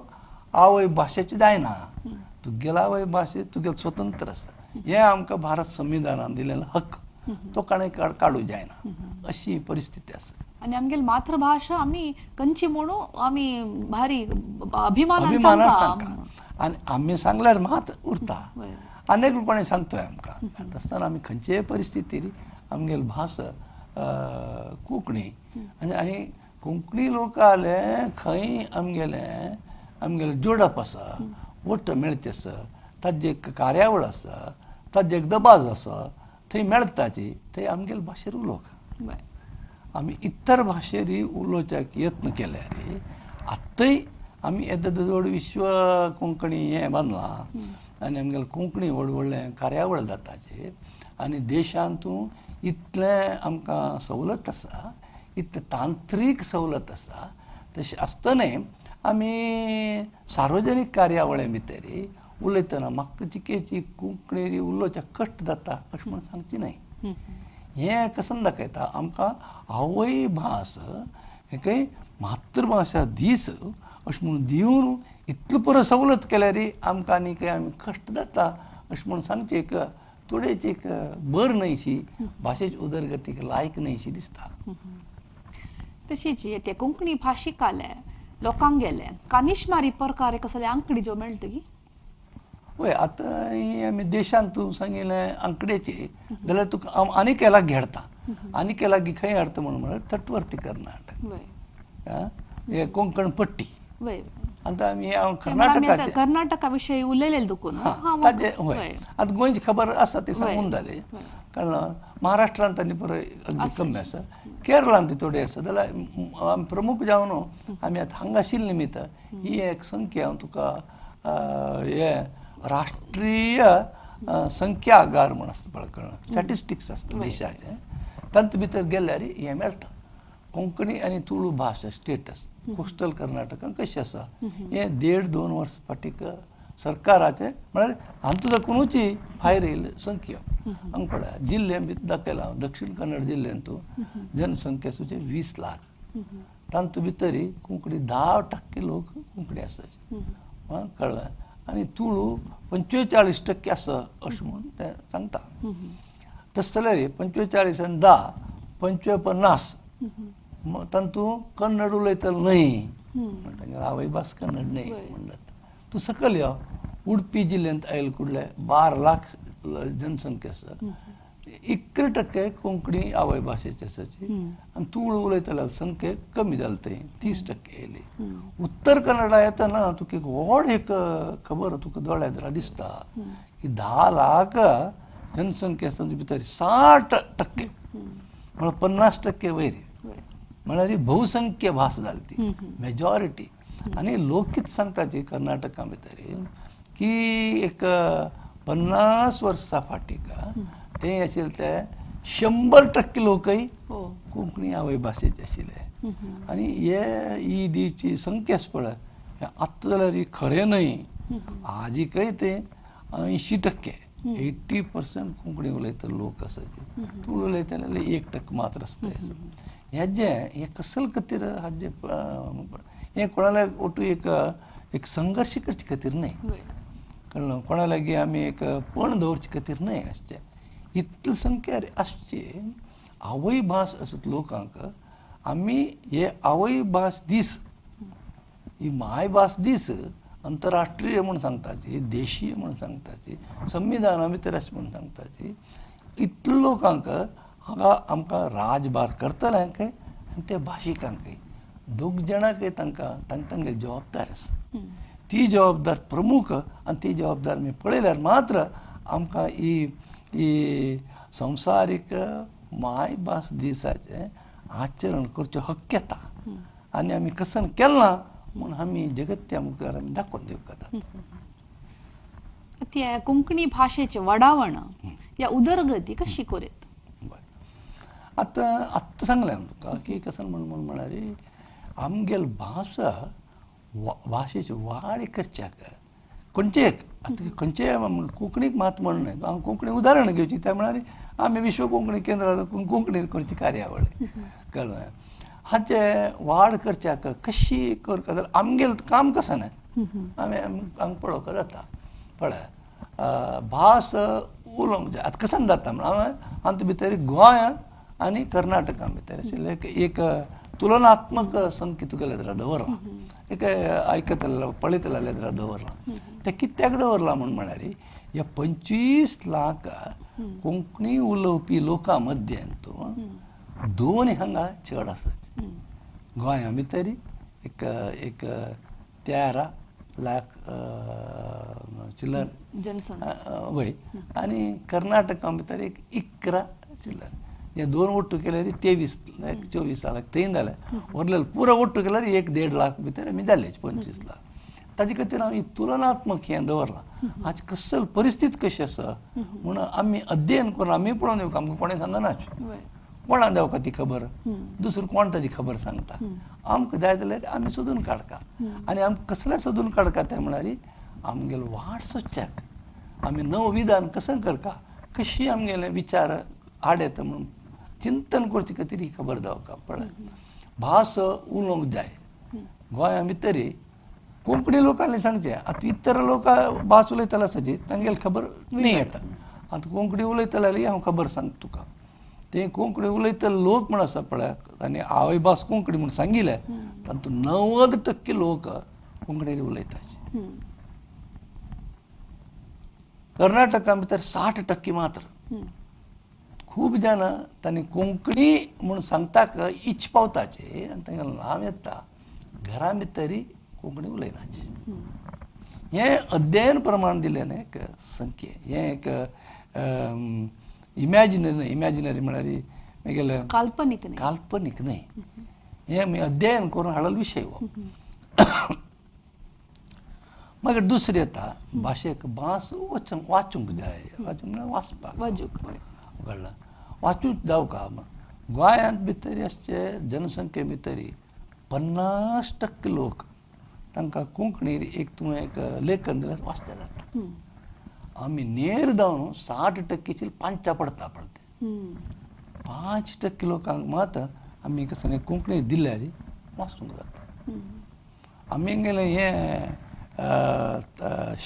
S2: आवय भाशेच्यो जायना, तुगेलो आवय भाशे तुगेलो स्वतंत्र आसा. हें आमकां भारत संविधानान दिलेलो हक्क तो कोणें काडूंक जायना अशी परिस्थिती आसा.
S1: आनी आमगेली मातृभाशा आमी खंयची म्हणून आमी भारी अभिमानान
S2: सांगता आनी आमी सांगल्यार मात उरता. आनी कोणें सांगतोय आमकां आसतना आमी खंयचेय परिस्थितीर आमगेली भास कोंकणी आनी आनी कोंकणी लोकाले खंय आमगेलें आमगेलें जोडप आसा, वट्ट मेळचें आसा, ताजें एक कार्यावळ आसा, ताजें एक दबाज आसा, थंय मेळटाची थंय आमगेले भाशेर उलोवंक. आमी इतर भाशेर उलोवच्याक यत्न केल्यार आतांय आमी येदो व्हड विश्व कोंकणी हें बांदलां आनी आमगेले कोंकणी व्हड व्हडलें कार्यावळ जाताचे आनी देशांतू इतलें आमकां सवलत आसा, इतलें तांत्रीक सवलत आसा, तशें आसतनाय आमी सार्वजनीक कार्यावळी भितर उलयतना म्हाका जिकेची कोंकणी उलोवच्या कश्ट जाता अशें म्हूण सांगची न्हय. हें कसन दाखयता आमकां आवय भास हें मातृभाशा दीस अशें म्हूण दिवन इतलो पुरो सवलत केल्यार आमकां आनी खंय आमी कश्ट जाता अशें म्हूण सांगचें एक थोडेची एक बर न्हयशी भाशेची उदरगतीक लायक न्हयशी दिसता.
S1: तशीच ते कोंकणी भाशिकाले लोकांक गेले कानिशमारी प्रकार कसले आंकडी ज्यो मेळटगी?
S2: वय आतां ही आमी देशांत तूं सांगिल्लें आंकड्याची जाल्यार तुका हांव आनीक लागीं हाडटा, आनीक लागीं खंय हाडटा म्हणून म्हळ्यार तटवर्ती कर्नाटक, हे कोंकण पट्टी. आतां आमी हांव कर्नाटकाचे
S1: कर्नाटका विशयी उलयलें दुकून
S2: ताजे वय आतां गोंयची खबर आसा ती सांगून जाली, कारण महाराष्ट्रांत आनी पुरो अगदी कमी आसा, केरळांत थोडे आसा. जाल्यार आमी प्रमुख जावन आमी आतां हांगा आशिल्ले निमित्त ही एक संख्या हांव तुका हे राष्ट्रीय संख्यागार म्हूण आसता पळय, कळ्ळें, स्टॅटिस्टिक्स आसता देशाचें, तातूंत भितर गेल्यार हें मेळटा. कोंकणी आनी तुळू भाशा स्टेटस कोस्टल कर्नाटकान कशें आसा हें 1.5-2 वर्स फाटीक सरकाराचें म्हळ्यार हातूंत दाखोवनूच भायर येयल्ले संख्या हांगा पळय जिल्ल्यान भितर दाखयलां. दक्षिण कन्नड जिल्ल्यांतू जनसंख्या सुचे 20 लाख, तातूंत भितर कोंकणी 10% लोक कोंकणी आसाचे, कळ्ळें, आनी तुळू 45% आसा अशें म्हूण तें सांगता. तशें जाल्यार 45 आनी 10 55, तातूंत कन्नड उलयतलो न्हय, तांगेली आवय भास कन्नड न्हय म्हणटात. तूं सकयल यो उडपी जिल्ल्यांत आयल कुडले 12 लाख जनसंख्या आसा, 11% कोंकणी आवय भाशेची आसाची आनी तुळू उलयतल्या संख्या कमी जाली थंय 30% येयली. उत्तर कन्नडा येतना तुका एक व्हड एक खबर तुका दोळ्या दिसता की 10 लाख जनसंख्या आसा भितर 60% म्हळ्यार 50% वयर, म्हळ्यार ही बहुसंख्य भास जाली ती मेजॉरिटी. आनी लोक कितें सांगताची कर्नाटका भितर की एक 50 वर्सां फाटीं ते आशिल्ले ते 100% लोकय कोंकणी आवय भाशेचे आशिल्ले. आनी हे ही दिवची संख्या आसा पळय आतां जाल्यार ही खरें न्हय, आजिकय ते 80% 80% कोंकणी उलयतले लोक आसाचे, तुळ उलयतले 1% मात्र आसता. हेजें हें कसल खातीर हाजें हें कोणाल्या ओटू एक एक संघर्श करचे खातीर न्हय, कळ्ळें, कोणा लागीं आमी एक पण दवरचे खातीर न्हय आसचें. इतली संख्या आसची आवय भास आसत लोकांक आमी हे आवय भास दीस, ही मायभास दीस अंतरराष्ट्रीय म्हूण सांगताची, देशीय म्हूण सांगताची, संविधाना भितर अशें म्हूण सांगताची, इतले लोकांक हांगा आमकां राजभार करतल्यांकय आनी त्या भाशिकांकय दोग जाणांकय तांकां तांगेली जबाबदार आसा. ती जबाबदार प्रमुख आनी ती जबाबदार आमी पळयल्यार मात्र आमकां ही ही संवसारीक मायभास दिसाचें आचरण करचें हक्क येता आनी आमी कसन केलां म्हूण आमी जगत्या मुखार आमी दाखोवन दिवंक जाता.
S1: त्या कोंकणी भाशेचें वाडावण या उदरगती कशी करीत?
S2: बरें, आतां आत्तां सांगलें हांवें तुका की कसन म्हूण म्हळ्यार आमगेली भाशा भाशेची वाड करच्याक खंयचे एक आतां खंयचेय कोंकणीक मात म्हण न्हय, हांव कोंकणी उदाहरण घेवची त्या म्हळ्यार आमी विश्व कोंकणी केंद्रां कोंकणी करची कार्यावळ, कळ्ळें, हाचे वाड करच्याक कशी करता जाल्यार आमगेलें काम कशें न्हय आमी आमकां पळोवंक जाता. पळय भास उलोवंक जाय आतां कशें जाता म्हण हांवें आमचे भितर गोंय आनी कर्नाटका भितर आशिल्लें एक तुलनात्मक संख्या तुगेले दवरलां, एक आयकतले पळयतले दवरलां. तें कित्याक दवरलां म्हूण म्हळ्यार ह्या 25 लाख कोंकणी उलोवपी लोकां मदें तूं 2 हांगा चड आसा. गोंया भितर एक एक 13 लाख चिल्लर वय आनी कर्नाटका भितर एक 11 चिल्लर. हे दोन ಒಟ್ಟು केल्यार 23 लाख 24 लाख थंय जाले. उरलेले पुरो ಒಟ್ಟು केल्यार 1-1.5 लाख भितर आमी जाले 25 लाख. ताजे खातीर हांव तुलनात्मक हें दवरलां. आज कसल परिस्थिती कशी आसा म्हणून आमी अध्ययन करून आमी पळोवन येवंक आमकां कोणें सांगना, कोणा देवका ती खबर, दुसरो कोण ताजी खबर सांगता. आमकां जाय जाल्यार आमी सोदून काडका आनी आमकां कसलें सोदून काडका तें म्हळ्यार आमगेलो वाट सोदच्याक आमी नव विधान कशें करका, कशी आमगेले विचार आड येता म्हणून चिंतन करचे खातीर ही खबर जावका. पळय भास उलोवंक जाय गोंया भितरी कोंकणी लोकांनी सांगचें. आतां इतर लोक भास उलयतले आसाची तांगेली खबर न्ही येता. आतां कोंकणी उलयतले जाल्यार हांव खबर सांगता तुका. ते कोंकणी उलयतले लोक म्हण आसा पळय आनी आवय भास कोंकणी म्हूण सांगिल्लें तातूंत 90% लोक कोंकणी उलयता. कर्नाटका भितर 60% मात्र. खूब जाणां तांणी कोंकणी म्हूण सांगताक इच्छ पावताचे आनी तांगेलें नांव येता, घरा भितरी कोंकणी उलयनाची. हें अध्ययन प्रमाण दिलें एक संख्ये, हें एक इमॅजिनरी न्हय. इमॅजिनरी म्हळ्यार मागीर
S1: काल्पनीक न्हय,
S2: काल्पनीक न्हय, हें आमी अध्ययन करून हाडलेलो विशय हो. मागीर दुसरें येता भाशेक भास वाचूंक जाय. वाचूंक म्हळ्यार वाचपाक कळ्ळां, वाचूंक जावका. गोंयांत भितर आसचे जनसंख्ये भितर 50% लोक तांकां कोंकणी एक तुवें एक लेखन दिल्यार वाचता जाता. आमी नेर जावन 60% पांचा पडता पडते 5% लोकांक मात आमी कसलें कोंकणी दिल्यार वाचूंक जाता. आमी गेले हें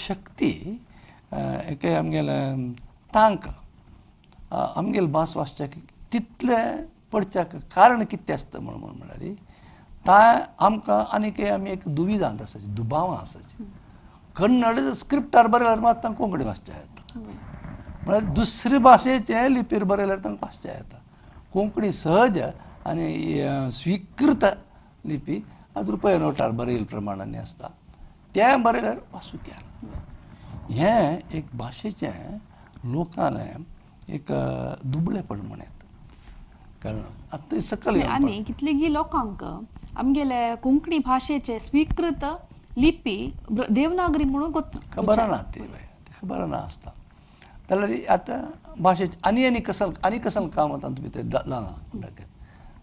S2: शक्ती एक आमगेलें तांक आमगेले भास वाचच्याक तितलें पडच्याक कारण कितें आसता म्हणून म्हळ्यार ता आमकां आनीक आमी एक दुविधांत आसाची, दुबावां आसाची. कन्नड स्क्रिप्टार बरयल्यार मात तांकां कोंकणी वाचच्या येता, म्हळ्यार दुसरे भाशेचे लिपीर बरयल्यार तांकां वाचच्या येता. कोंकणी सहज आनी स्विकृत लिपी आज रुपया नोटार बरयल्ले प्रमाणांनी आसता, तें बरयल्यार वाचूंक येना. हें एक भाशेचें लोकांलें एक दुबळेपण म्हण येता, कळ्ळें. आतां सकयल
S1: आनी कितलेगी लोकांक आमगेले कोंकणी भाशेचे स्वीकृत लिपी देवनागरी म्हणून
S2: खबर ना, ती खबर ना आसता. जाल्यार आतां भाशेचे आनी आनी कसल आनी कसल काम तातूंत भितर जालां म्हणटकीर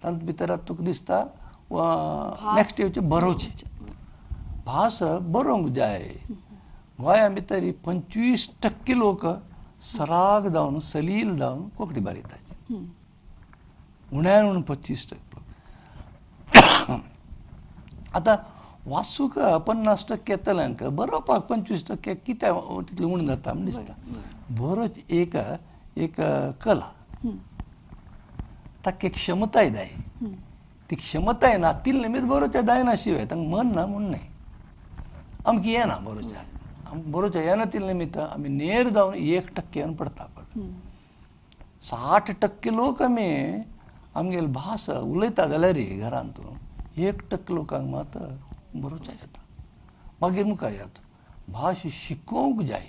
S2: तातूंत भितर तुका दिसता नॅक्स्ट येवचें बरोवचें. भास बरोवंक जाय. गोंया भितर 25% लोक सराग जावन सलील जावन कोंकणी बरयतात, उण्यान उण 25%. आतां वाचूंक 50% येतल्यांक बरोवपाक 25% कित्याक तितलें उणें जाता म्हूण दिसता. बरोच एक एक कला, ताका एक क्षमताय जाय. ती क्षमताय ना तितले निमित्त बरोवचें जायना शिवाय तांकां मन ना म्हूण न्हय. आमकां येना बरोवचें, आमकां बरोवचें येना तितले निमित्त आमी नेर जावन 1% पडता. 60% लोक आमी आमगेली भास उलयता जाल्यार घरांत 1% लोकांक मात बरोवचें येता. मागीर मुखार येता भास शिकोवंक जाय.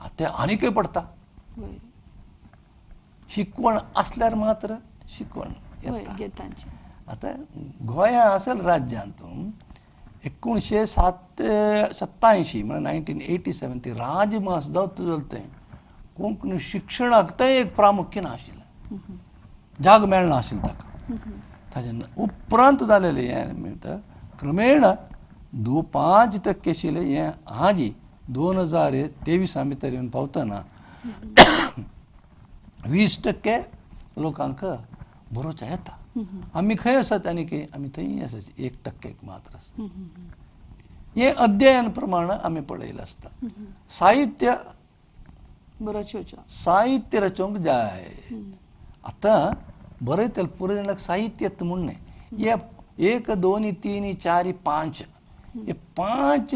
S2: आतां आनीकय पडटा. शिकवण आसल्यार मात्र शिकवण येता. आतां गोंया असल राज्यांत 1987 म्हळ्यार 1987 ती राजभास जावत चलतें कोंकणी शिक्षणाक तें एक प्रामुख्य ना आशिल्लें, जाग मेळना आशिल्लें ताका. ताजे उपरांत जालेलें हें म्हणटा क्रमेण 5% आशिल्लें हें आजी 2023 भितर येवन पावतना 20% लोकांक बरोवचें येता. आमी खंय आसात आनी आमी थंय आसात, 1% मात्र आसा. हें अध्ययन प्रमाण आमी पळयलें आसता. साहित्य साहित्य रचोवंक जाय. आतां बरयतले पुरो जाणांक साहित्य येता म्हूण न्हय. हे 1 2 3 4 5 हे 5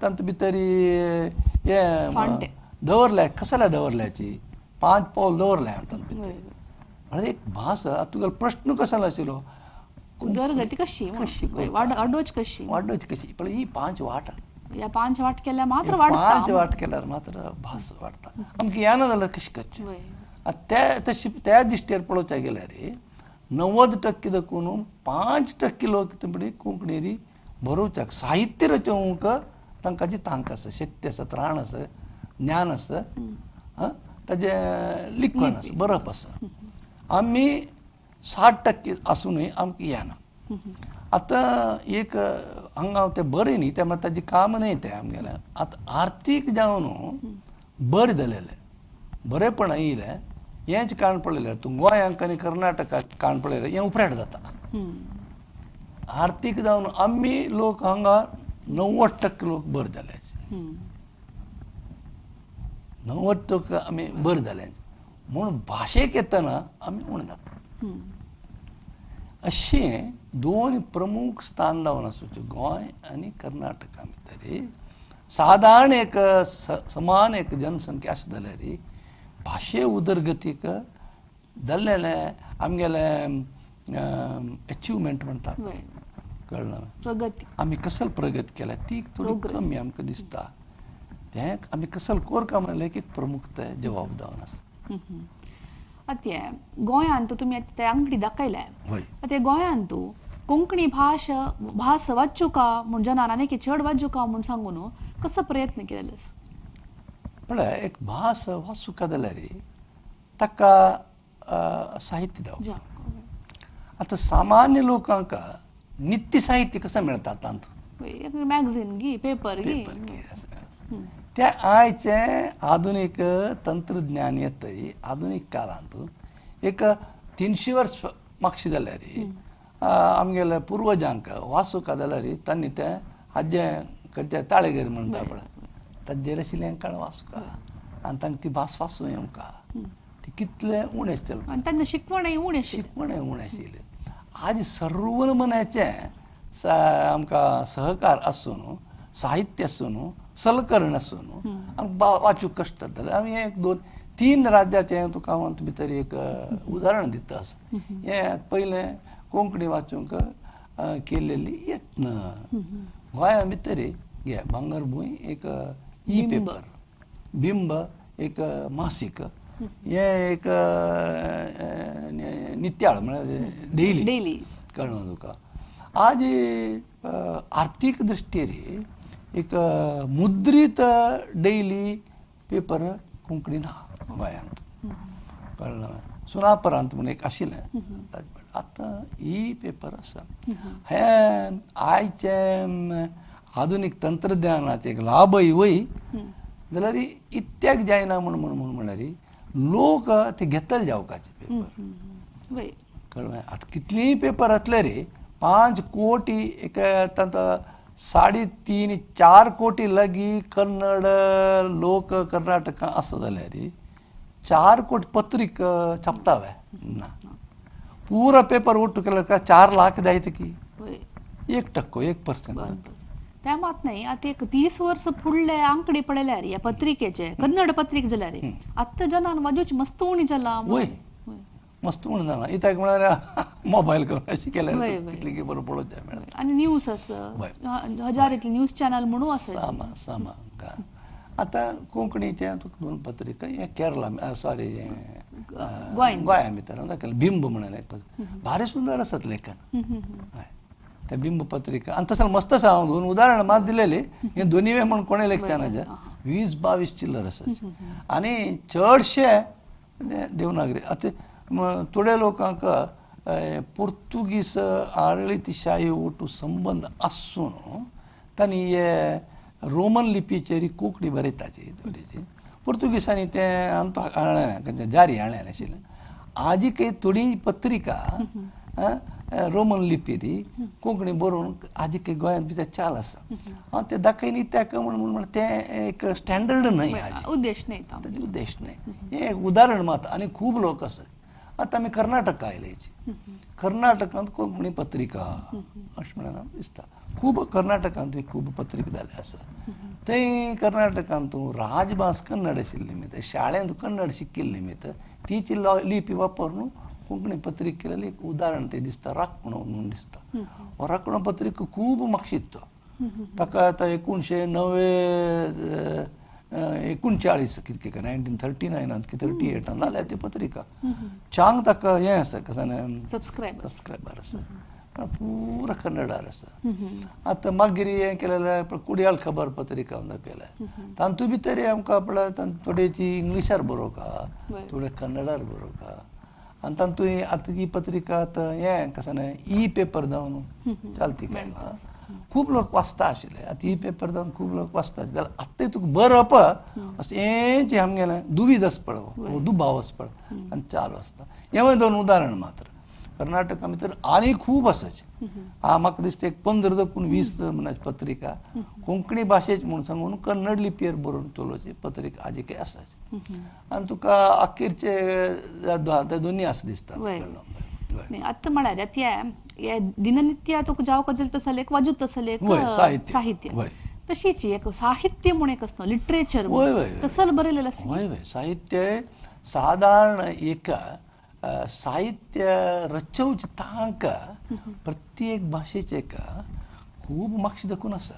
S2: तातूंत भितर हे दवरल्या, कसल्या दवरल्याची 5 पावल दवरल्या तातूंत भितर. म्हळ्यार एक भास. आतां तुगेलो प्रश्न कसलो आशिल्लो,
S1: उदरगती कशी
S2: कशी
S1: वाडोवची कशी
S2: वाडोवची कशी पण ही 5 वाट
S1: ह्या 5 वाट केल्यार मात्र वाडटा
S2: 5 वाट केल्यार मात्र भास वाडटा आमकां येना जाल्यार कशें करचें त्या तशी त्या दृश्टीर पळोवच्या गेल्यार 90% देखून 5% लोक तेंपणी कोंकणी बरोवच्याक साहित्य रचोवंक तांकां जी तांक आसा शक्ती आसा त्राण आसा ज्ञान आसा ताजें लिखण आसा बरप आसा आमी 60% आसूनय आमकां येना आतां एक हांगा तें बरें न्ही तें म्हळ्यार ताजें काम न्हय तें आमगेलें आतां आर्थीक जावन बरें जालेलें बरेंपण येयलें हेंच काण पळयल्यार तूं गोंयांक आनी कर्नाटकाक काण पळयल्यार हें उपराट जाता आर्थीक जावन आमी लोक हांगा 90% लोक बरें जाले 90% आमी बरें जाले म्हूण भाशेक येतना आमी उणें जाता अशें 2 प्रमुख स्थान जावन आसूचे गोंय आनी कर्नाटका भितर सादारण एक समान एक जनसंख्या आसा जाल्यार भाशे उदरगतीक जाल्लेलें आमगेलें एचिवमेंट म्हणटा कळ्ळें
S1: प्रगती
S2: आमी कसल प्रगती केल्या ती थोडी कमी आमकां दिसता तें आमी कसल कोरका म्हणलें की प्रमुख तें जबाब जावन आसा
S1: आतां गोंयांत तुमी आतां ते आंगडी दाखयल्या आतां गोंयांत कोंकणी भाश भास वाचुका म्हूण जनान आनी चड वाचुका म्हूण सांगून कसो प्रयत्न केलेलो
S2: पळय एक भास वाचुका जाल्यार ताका साहित्य जावं आतां सामान्य लोकांक नित्य साहित्य कसं मेळटा तातूंत
S1: एक मॅगझीन गी पेपर गी
S2: त्या आयचें आधुनीक तंत्रज्ञान येतय आधुनीक काळांत एक 300 वर्स मागशी जाल्यार आमगेल्या पुर्वजांक वाचुका जाल्यार तांणी तें आजें खंयचें ताळेगेर म्हणटा पळय ताजेर आशिल्लें काळ वाचुका आनी तांकां ती भास वाचूं येवंका ती कितलें उणें आसतलें
S1: आनी तांकां शिकवणय उणें
S2: शिकवणय उणें आशिल्लें आज सर्व मनाचें आमकां सहकार आसून साहित्य आसून सलकरण आसून आमकां वाचूंक कश्ट जातालें आमी 1 2 3 राज्याचें तुका हांव भितर एक उदाहरण दिता आसा हें पयलें कोंकणी वाचूंक केलेली यत्न गोंया भितर घे भांगरभूंय एक ई पेपर बिंब एक मासीक हें एक नित्याळ म्हळ्यार डेली
S1: डेली
S2: कळ्ळें तुका आज आर्थीक दृश्टीर एक मुद्रीत डेली पेपर कोंकणी ना गोंयांत कळ्ळें सुनापरांत म्हूण एक आशिल्लें आतां ई पेपर आसा हें आयचें आधुनीक तंत्रज्ञानाचें एक लाभय वय जाल्यार इत्याक जायना म्हूण म्हूण म्हणल्यार लोक ते घेतले जावकाचे पेपर कळ्ळें आतां कितलींय पेपर आसले रे 5 कोटी एक तांकां 3.5 4 कोटी लागीं कन्नड लोक कर्नाटका आसा जाल्यार 4 कोटी पत्रिका छापता वे ना पुरा पेपर उठ्ठू केल्यार 4 लाख जायत की 1% 1%
S1: त्या मात नाही आतां एक 30 वर्स फुडले आंकडे पळयल्यार ह्या पत्रिकेचे कन्नड पत्रिका जाल्यार आतां जनान वाजोवची मस्त उणी जाला
S2: वय मस्त उणें जाला इत्याक म्हळ्यार मोबायल करून अशें केल्यार कितली बरें पळोवचें मेळटा
S1: आनी न्यूज आसा हजार इतले न्यूज चॅनल म्हणून आसा
S2: सामा सामा आतां कोंकणीचें तुका 2 पत्रिका हें केरला सॉरी गोंया भितर दाखयलें बिंब म्हणून एक भारी सुंदर आसात लेखन हय त्या बिंब पत्रिका आनी तसें मस्त आसा हांव 2 उदाहरण मात दिलेली हें दोनीय म्हूण कोणें लेखचें 20 22 चिल्लर आसा आनी चडशे देवनागरी आतां थोड्या लोकांक पुर्तुगीज आडळीतशाही ओटू संबंद आसून तांणी हे रोमन लिपीचेर कोंकणी बरयताची थोडीशी पुर्तुगीजांनी तें आमकां हाडलें जारी हाडलें आशिल्लें आजिकय थोडी पत्रिका रोमन लिपीरी कोंकणी बरोवन आजिकय गोंयांत भितर चाल आसा हांव तें दाखयनी ताका म्हूण म्हण तें एक स्टँडर्ड न्हय
S1: उद्देश न्हय
S2: ताजो उद्देश न्हय हें एक उदाहरण मात आनी खूब लोक आसात आतां आमी कर्नाटका आयले कर्नाटकांत कोंकणी पत्रिका अशें म्हणून दिसता खूब कर्नाटकांतूय खूब पत्रिका जाल्ले आसात थंय कर्नाटकांत राजभास कन्नड आशिल्ली निमित्त शाळेंत कन्नड शिकिल्ले निमित्त तीच लिपी वापरून कोंकणी पत्रिका केलेली एक उदाहरण तें दिसता राखणो म्हणून दिसता. हो राखणो पत्रिका खूब मागशीत तो ताका आतां 1909 39 कितके 1939 की 38 जाल्या ती पत्रिका चांग ताका हें आसा कशें सबस्क्रायबर आसा पुरा कन्नडार आसा. आतां मागीर हें केलेलें कुडयाळ खबर पत्रिका दाखयलें तातूंत भितर आमकां आपल्या थोडेची इंग्लिशार बरोवका थोडे कन्नडार बरोवका आनी तातूंत आतां ही पत्रिका आतां हें कशें न्हय ई पेपर जावन चालती काय खूब लोक वाचता आशिल्ले. आतां ई पेपर जावन खूब लोक वाचता जाल्यार आतां तुका बरोवप अशें हें जें आमगेलें दुवीद आसा पळय दुबाव आसा पळय आनी चालू आसता. हें दोन उदाहरण मात्र. कर्नाटका भितर आनी खूब आसाचे म्हाका दिसता एक 15 देखून 20 म्हणा पत्रिका कोंकणी भाशेच म्हूण सांगून कन्नड लिपयेर बरोवन चलोवची पत्रिका आजी आसाची. आनी तुका अखेरचे ते दोनी आसा दिसता.
S1: आतां म्हळ्यार ते दिननित्य तुका जावं कजल तसले एक वाजूत तसले साहित्य तशीच एक साहित्य म्हूण एक आसता लिटरेचर तसल बरयलेलें आसा.
S2: हय हय साहित्य सादारण एक साहित्य रचोवची तांक प्रत्येक भाशेचे एक खूब मागशी दाखून आसा.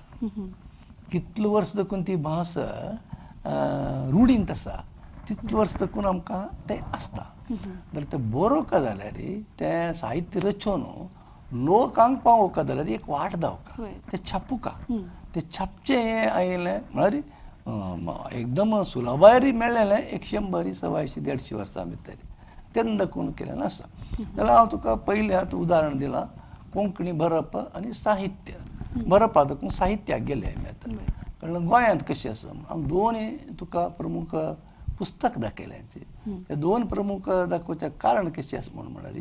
S2: कितले वर्स दाखून ती भास रुढींत आसा तितले वर्स दाखून आमकां तें आसता. जाल्यार तें बरोवका जाल्यार तें साहित्य रचोवन लोकांक पावोवका जाल्यार एक वाट दावका तें छापुका तें छापचें हें आयलें म्हळ्यार एकदम सुलभायरी मेळ्ळेलें 100 125 150 वर्सां भितर तेन्ना दाखोवन केलें आसा. जाल्यार हांव तुका पयलें आतां उदाहरण दिलां कोंकणी बरप आनी साहित्य बरपा दाखोवन साहित्याक गेले आमी आतां. कारण गोंयांत कशें आसा आमी दोन तुका प्रमुख पुस्तक दाखयलें ते दोन प्रमुख दाखोवचें कारण कशें आसा म्हूण म्हळ्यार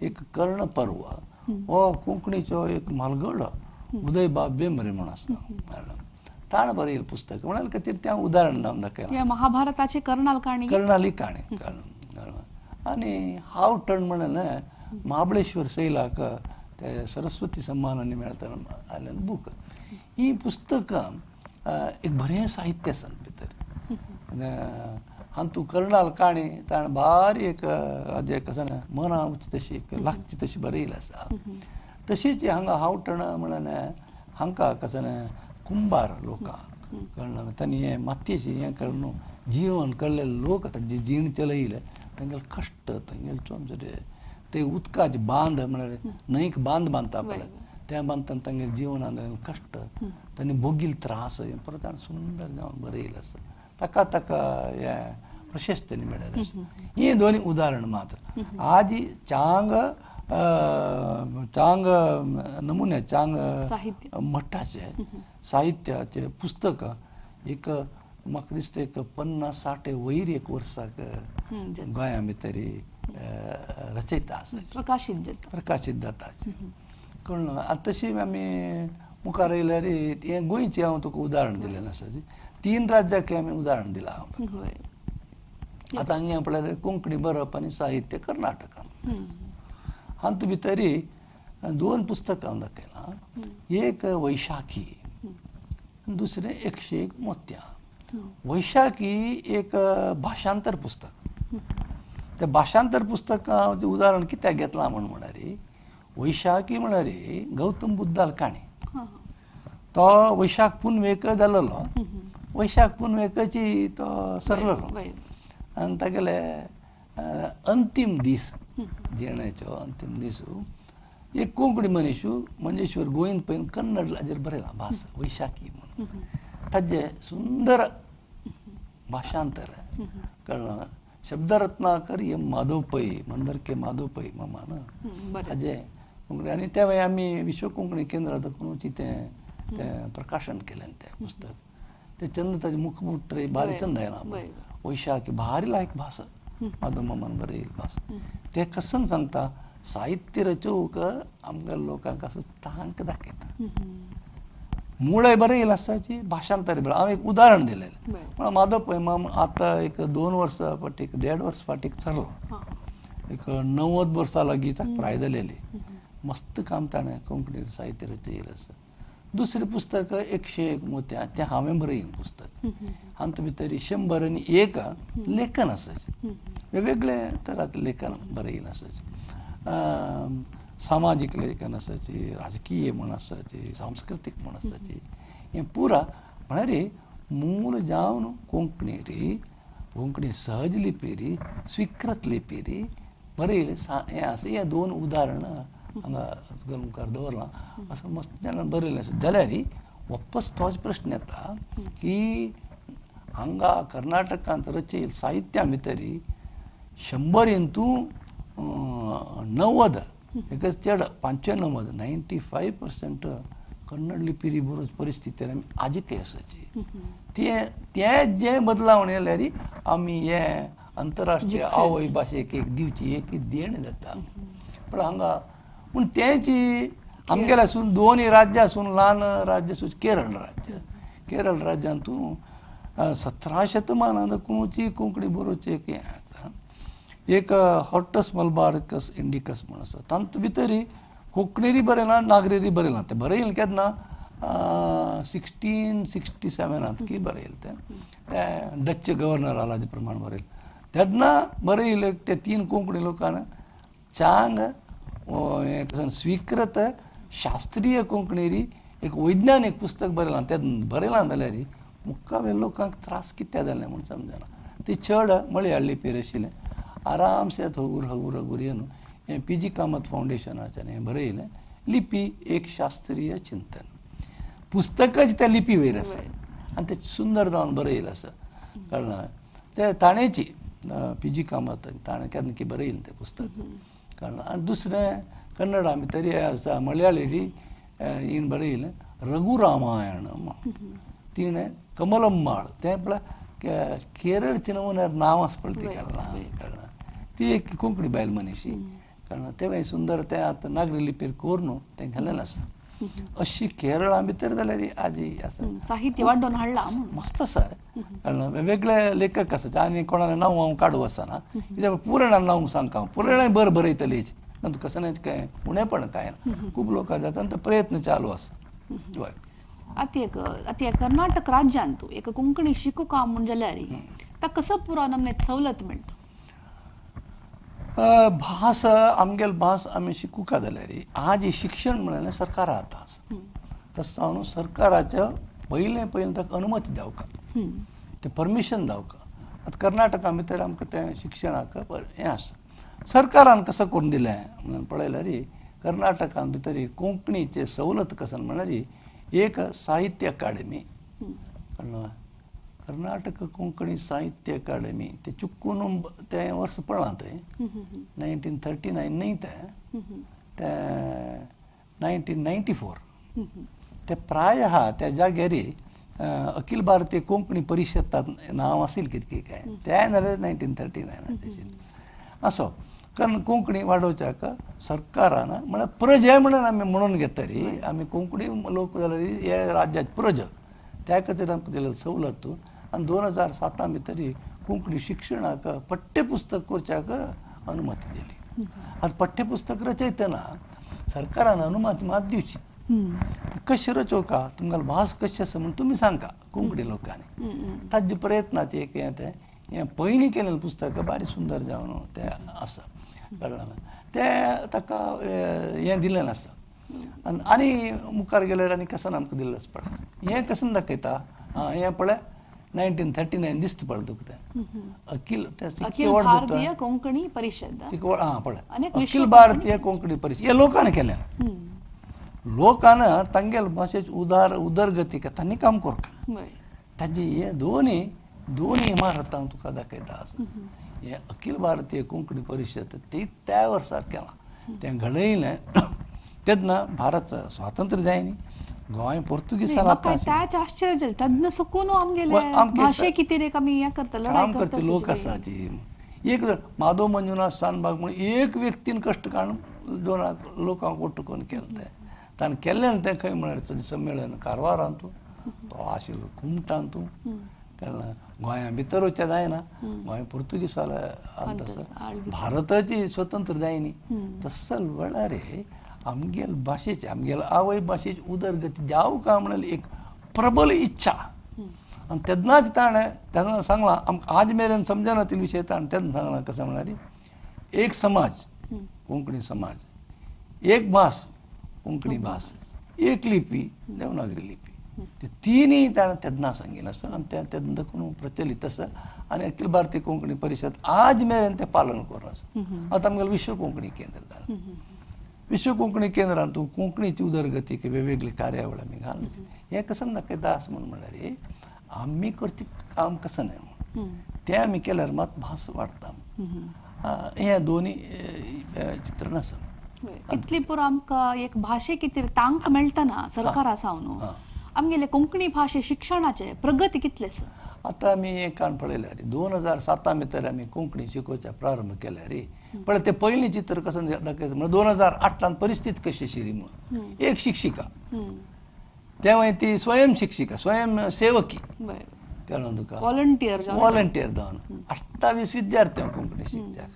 S2: एक कर्ण पर्व हो कोंकणीचो एक म्हालगडो उदयबाब बेंबरे म्हूण आसा ताणें बरयलें पुस्तक म्हळ्यार खातीर तें उदाहरण जावन दाखयलां.
S1: महाभारताची कर्णाली काणी
S2: कर्णाली काणी आनी हावठण म्हणलें महाबळेश्वर सैलाक ते सरस्वती सन्मानांनी मेळतना आयलें बूक. ही पुस्तकां एक बरें साहित्य आसा भितर. हातूंत कर्णाल काणी ताणें भारी एक कशें मना उची तशी एक लागची तशी बरयली आसा. तशीच हांगा हावठण म्हणलें हांकां कशें कुंभार लोकांक कळ्ळें तांणी हें मातयेचें हें करून जीवन केल्ले लोक तांचे जीण चलयले तांगेले कश्ट तांगेले ते उदकाचे बांद म्हळ्यार न्हंयक बांद बांदता पळय त्या बांदतना तांगेले जिवनांत कश्ट तांणी भोगिल्ले त्रास हें परत ताणें सुंदर जावन बरयलें आसा. ताका ताका हें प्रशस्त मेळ्ळें आसा. हीं दोन उदाहरण मात्र. आजी चांग चांग नमुने चांग मठाचे साहित्याचे पुस्तकां एक म्हाका दिसता एक 50-60 वयर एक वर्साक गोंया भितर रचयता आसा प्रकाशीत जाता कळ्ळें. आतां तशी आमी मुखार येयल्यार हें गोंयचें हांव तुका उदाहरण दिलें आसा. 3 राज्याक आमी उदाहरण दिलां हांव. आतां हांगा पळयल्यार कोंकणी बरप आनी साहित्य कर्नाटकान हातूंत भितर 2 पुस्तकां हांव दाखयलां. एक वैशाखी दुसरें 101 मोतयां. वैशाखी एक भाशांतर पुस्तक. ते भाशांतर पुस्तक हांव उदाहरण कित्याक घेतलां म्हूण म्हळ्यार वैशाखी म्हळ्यार गौतम बुद्धाल काणी. तो वैशाख पुनवेक जालेलो वैशाख पुनवेकची तो सरलेलो आनी तागेले अंतीम दीस जिणेचो अंतीम दीस एक कोंकणी मनीस मंजेश्वर गोविंद पैन कन्नड हाजेर बरयलां भास वैशाखी म्हणून ताजें सुंदर भाशांतर कळ्ळें. शब्दरत्नाकर एम माधव पै मंदरके माधव पै मामा न्हू हाजें कोंकणी. आनी त्या वेळार आमी विश्व कोंकणी केंद्रां दाखोवन तें तें प्रकाशन केलें तें पुस्तक. तें चंद ताजें मुखमुद्रे भारी चंद आयलां वैशाखी भारी लायक भास माधव मामान बरयली भास. तें कसन सांगता साहित्य रचोवंक आमकां लोकांक असो तांक दाखयता. मुळय बरयलें आसताची भाशांतर बरयलां. हांव एक उदाहरण दिलेलें म्हळ्यार माधव पै माम आतां एक 2 वर्सां फाटीक 1.5 वर्स फाटीक चल्लो एक 90 वर्सां लागीं ताका प्राय जालेली. मस्त काम ताणें कोंकणी साहित्य रचयलें आसा. दुसरें पुस्तक 101 मोत्यां तें हांवें बरयलें पुस्तक. हातूंत भितर 101 लेखन आसाचें, वेगवेगळे तरांचें लेखन बरयलें आसाचें. सामाजीक लेखन आसाची, राजकीय म्हूण आसाची, सांस्कृतीक म्हूण आसाची, हें पुरा म्हळ्यार मूळ जावन कोंकणी री, कोंकणी सहज लिपी री, स्विकृत लिपी री बरयलें हें आसा. हें दोन उदाहरणां हांगा तुज्या मुखार दवरलां. असो मस्त जाणां बरयलें आसा जाल्यार वापस तोच प्रश्न येता की हांगा कर्नाटकांत रचयिल्ल्या साहित्या भितर 100 इंतू 90 एकच चड 95 95% कन्नड लिपी बरोवची परिस्थिती आमी आजिकय आसाची. ते जे बदलावण येयल्यार आमी हे अंतरराष्ट्रीय आवय भाशेक एक दिवची एक देण जाता. पण हांगा पूण तेंची आमगेले आसून दोनूय राज्यां आसून ल्हान राज्य आसून केरळ राज्य, केरळ राज्यांतून 17 शतमानांत कोणची कोंकणी बरोवची एक हें आसा, एक हॉर्टस मलबारकस इंडिकस म्हूण आसा. तातूंत भितर कोंकणीरी बरयलां, नागरीरी बरयलां. तें बरयलें केन्ना 1667 की बरयलें तें, तें डच गव्हर्नर आलाजे प्रमाण बरयलें. तेन्ना बरयलें ते 3 कोंकणी लोकांनी चांग स्वीकृत शास्त्रीय कोंकणीरी एक वैज्ञानीक पुस्तक बरयलां. तें बरयलां जाल्यार मुखावेल्या लोकांक त्रास कित्याक जालें म्हूण समजना. ती चड मळयाळ लिपीर आशिल्लें, आरामसे हगूर हगूर हगूर येवन हें पी जी कामत फावंडेशनाच्यान हें बरयलें लिपी एक शास्त्रीय चिंतन पुस्तकच त्या लिपी वयर आसा आनी तें सुंदर जावन बरयलें आसा. कळ्ळें तें ताणेची पी जी कामत ताणें केन्ना की बरयलें तें पुस्तक. कळ्ळें. आनी दुसरें कन्नडा भितर आसा मलयाळी हिणें बरयलें रघुरामायण, तिणें कमलम्माळ, तें म्हळ्यार केरळचें नमुन्यार नांव आसा पळय ती. कळ्ळें. ती एक कोंकणी बायल मनीशी. कळ्ळें. तें सुंदर तें आतां नागरी लिपीर करून तें घालेलें आसा. अशी केरळा भितर जाल्यार आजी आसा
S1: साहित्य वाडोवन हाडलां
S2: मस्त आसा. कळ्ळें. वेगवेगळे लेखक आसा आनी कोणालें नांव हांव काडूं वचना, कित्याक पुराणां नांव सांगता हांव, पुराणां बरें बरयतलीं तातूंत कसलें कांय उणेपण कांय ना, खूब लोक जाता आनी तो प्रयत्न चालू आसा. हय.
S1: आतां एक आतां कर्नाटक राज्यांत एक कोंकणी शिकूका म्हूण जाल्यार ताका कसो पुरो नमने सवलत मेळटा?
S2: भास आमगेल भास आमी शिकूका जाल्यार आज शिक्षण म्हणल्यार सरकारा हातांत आसा. तशें जावन सरकाराच्या पयलें पयलें ताका अनुमती दिवका, तें परमिशन दिवका. आतां कर्नाटका भितर आमकां तें शिक्षणाक हें आसा. सरकारान कसो करून दिलें म्हणून पळयल्यार कर्नाटकान भितर कोंकणीचे सवलत कसं म्हणल्यार एक साहित्य अकाडेमी, कर्नाटक कोंकणी साहित्य अकाडेमी, तें चुकून तें वर्स पडलां तें 1939 न्हय, तें तें 1994. तें प्राय आहा त्या जाग्यार अखिल भारतीय कोंकणी परिशद नांव आशिल्लें कितकें काय तें जाल्यार 1939 असो. कारण कोंकणी वाडोवच्याक सरकारान म्हळ्यार प्रजा म्हणून आमी म्हणून घेतली, आमी कोंकणी लोक जाल्यार हे राज्याचे प्रजा, त्या खातीर आमकां दिलें सवलत. आनी 2007 भितर कोंकणी शिक्षणाक पाठ्यपुस्तक करच्याक अनुमती दिली. आतां पाठ्यपुस्तक रचयतना सरकारान अनुमती मात दिवची, कशें रचोवका तुमकां भास कशी आसा म्हूण तुमी सांगका कोंकणी लोकांनी. ताजे प्रयत्नाचें एक हें तें हें पयलीं केलेलें पुस्तक बारी सुंदर जावन तें आसा. कळ्ळें. तें ताका हें दिलेलें आसा. आनी मुखार गेल्यार आनी कसन आमकां दिल्लें आसा पळय, हें कसन दाखयता हें पळय 1939 दिसता पळय तुका तें अखिल
S1: अखिल भारतीय कोंकणी परिशद,
S2: हां पळय अखिल भारतीय कोंकणी परिशद हे लोकांनी केलें. लोकांना तांगेले भाशेची उदरगती तांणी काम करता. ताजी हे दोनूय दोन इमारत हांव तुका दाखयता आसा. हें अखिल भारतीय कोंकणी परिशद ती त्या वर्सार केलां, तें घडयलें तेन्ना भारत स्वातंत्र्य जाय न्ही, गोंय पोर्तुगीजान काम करचे लोक आसाची. एक माधव मंजुनाथ शानभाग म्हणून एक व्यक्तीन कश्ट काडून दोन लोकांक ओट्टू करून केलें तें. ताणें केल्लें तें खंय म्हळ्यार संमेलन कारवारांत, तो आशिल्लो कुमटांत. कळ्ळें. गोंया भितर वचचें जायना, गोंय पोर्तुगीजाले आसा, भारताची स्वतंत्र जायनी. तसल वेळार आमगेल भाशेचे आमगेल आवय भाशेची उदरगती जावं काय म्हणून एक प्रबल इच्छा. आनी तेन्नाच ताणें तेन्ना सांगलां आमकां आज मेरेन समजना ती विशय ताणें तेन्ना सांगलां कसं म्हळ्यार एक समाज कोंकणी समाज, एक भास कोंकणी भास, एक लिपी देवनागरी लिपी. ते तिनूय ताणें तेन्ना सांगिल्लें आसा आनी तें तेन्ना देखून प्रचलीत आसा आनी अखिल भारतीय कोंकणी परिशद आज मेरेन तें पालन करून आसा. आतां आमगेलें विश्व कोंकणी केंद्र जालें. विश्व कोंकणी केंद्रांत तूं कोंकणीची उदरगतीक वेगवेगळी कार्यावळ आमी घालून हें कसं दाखयता आसा म्हूण म्हणल्यार आमी करचें काम कसं न्हय म्हूण तें आमी केल्यार मात भास वाडटा. हें दोनूय चित्रण आसा.
S1: इतली पुरो आमकां एक भाशे कितें तांक मेळटना सरकारा सावन आमगेले कोंकणी भाशे शिक्षणाचे प्रगती कितले आसा?
S2: आतां आमी एक काण पळयल्यार 2007 भितर आमी कोंकणी शिकोवच्या प्रारंभ केल्यार पळय तें पयलीं चित्र कसं दाखयता म्हणल्यार 2008 परिस्थिती कशी आशिल्ली म्हूण. एक शिक्षिका तें ती स्वयं शिक्षिका स्वयं सेवकी कळ्ळें तुका,
S1: वॉलंटियर
S2: वॉलंटियर जावन 28 विद्यार्थी कोंकणी शिकच्याक.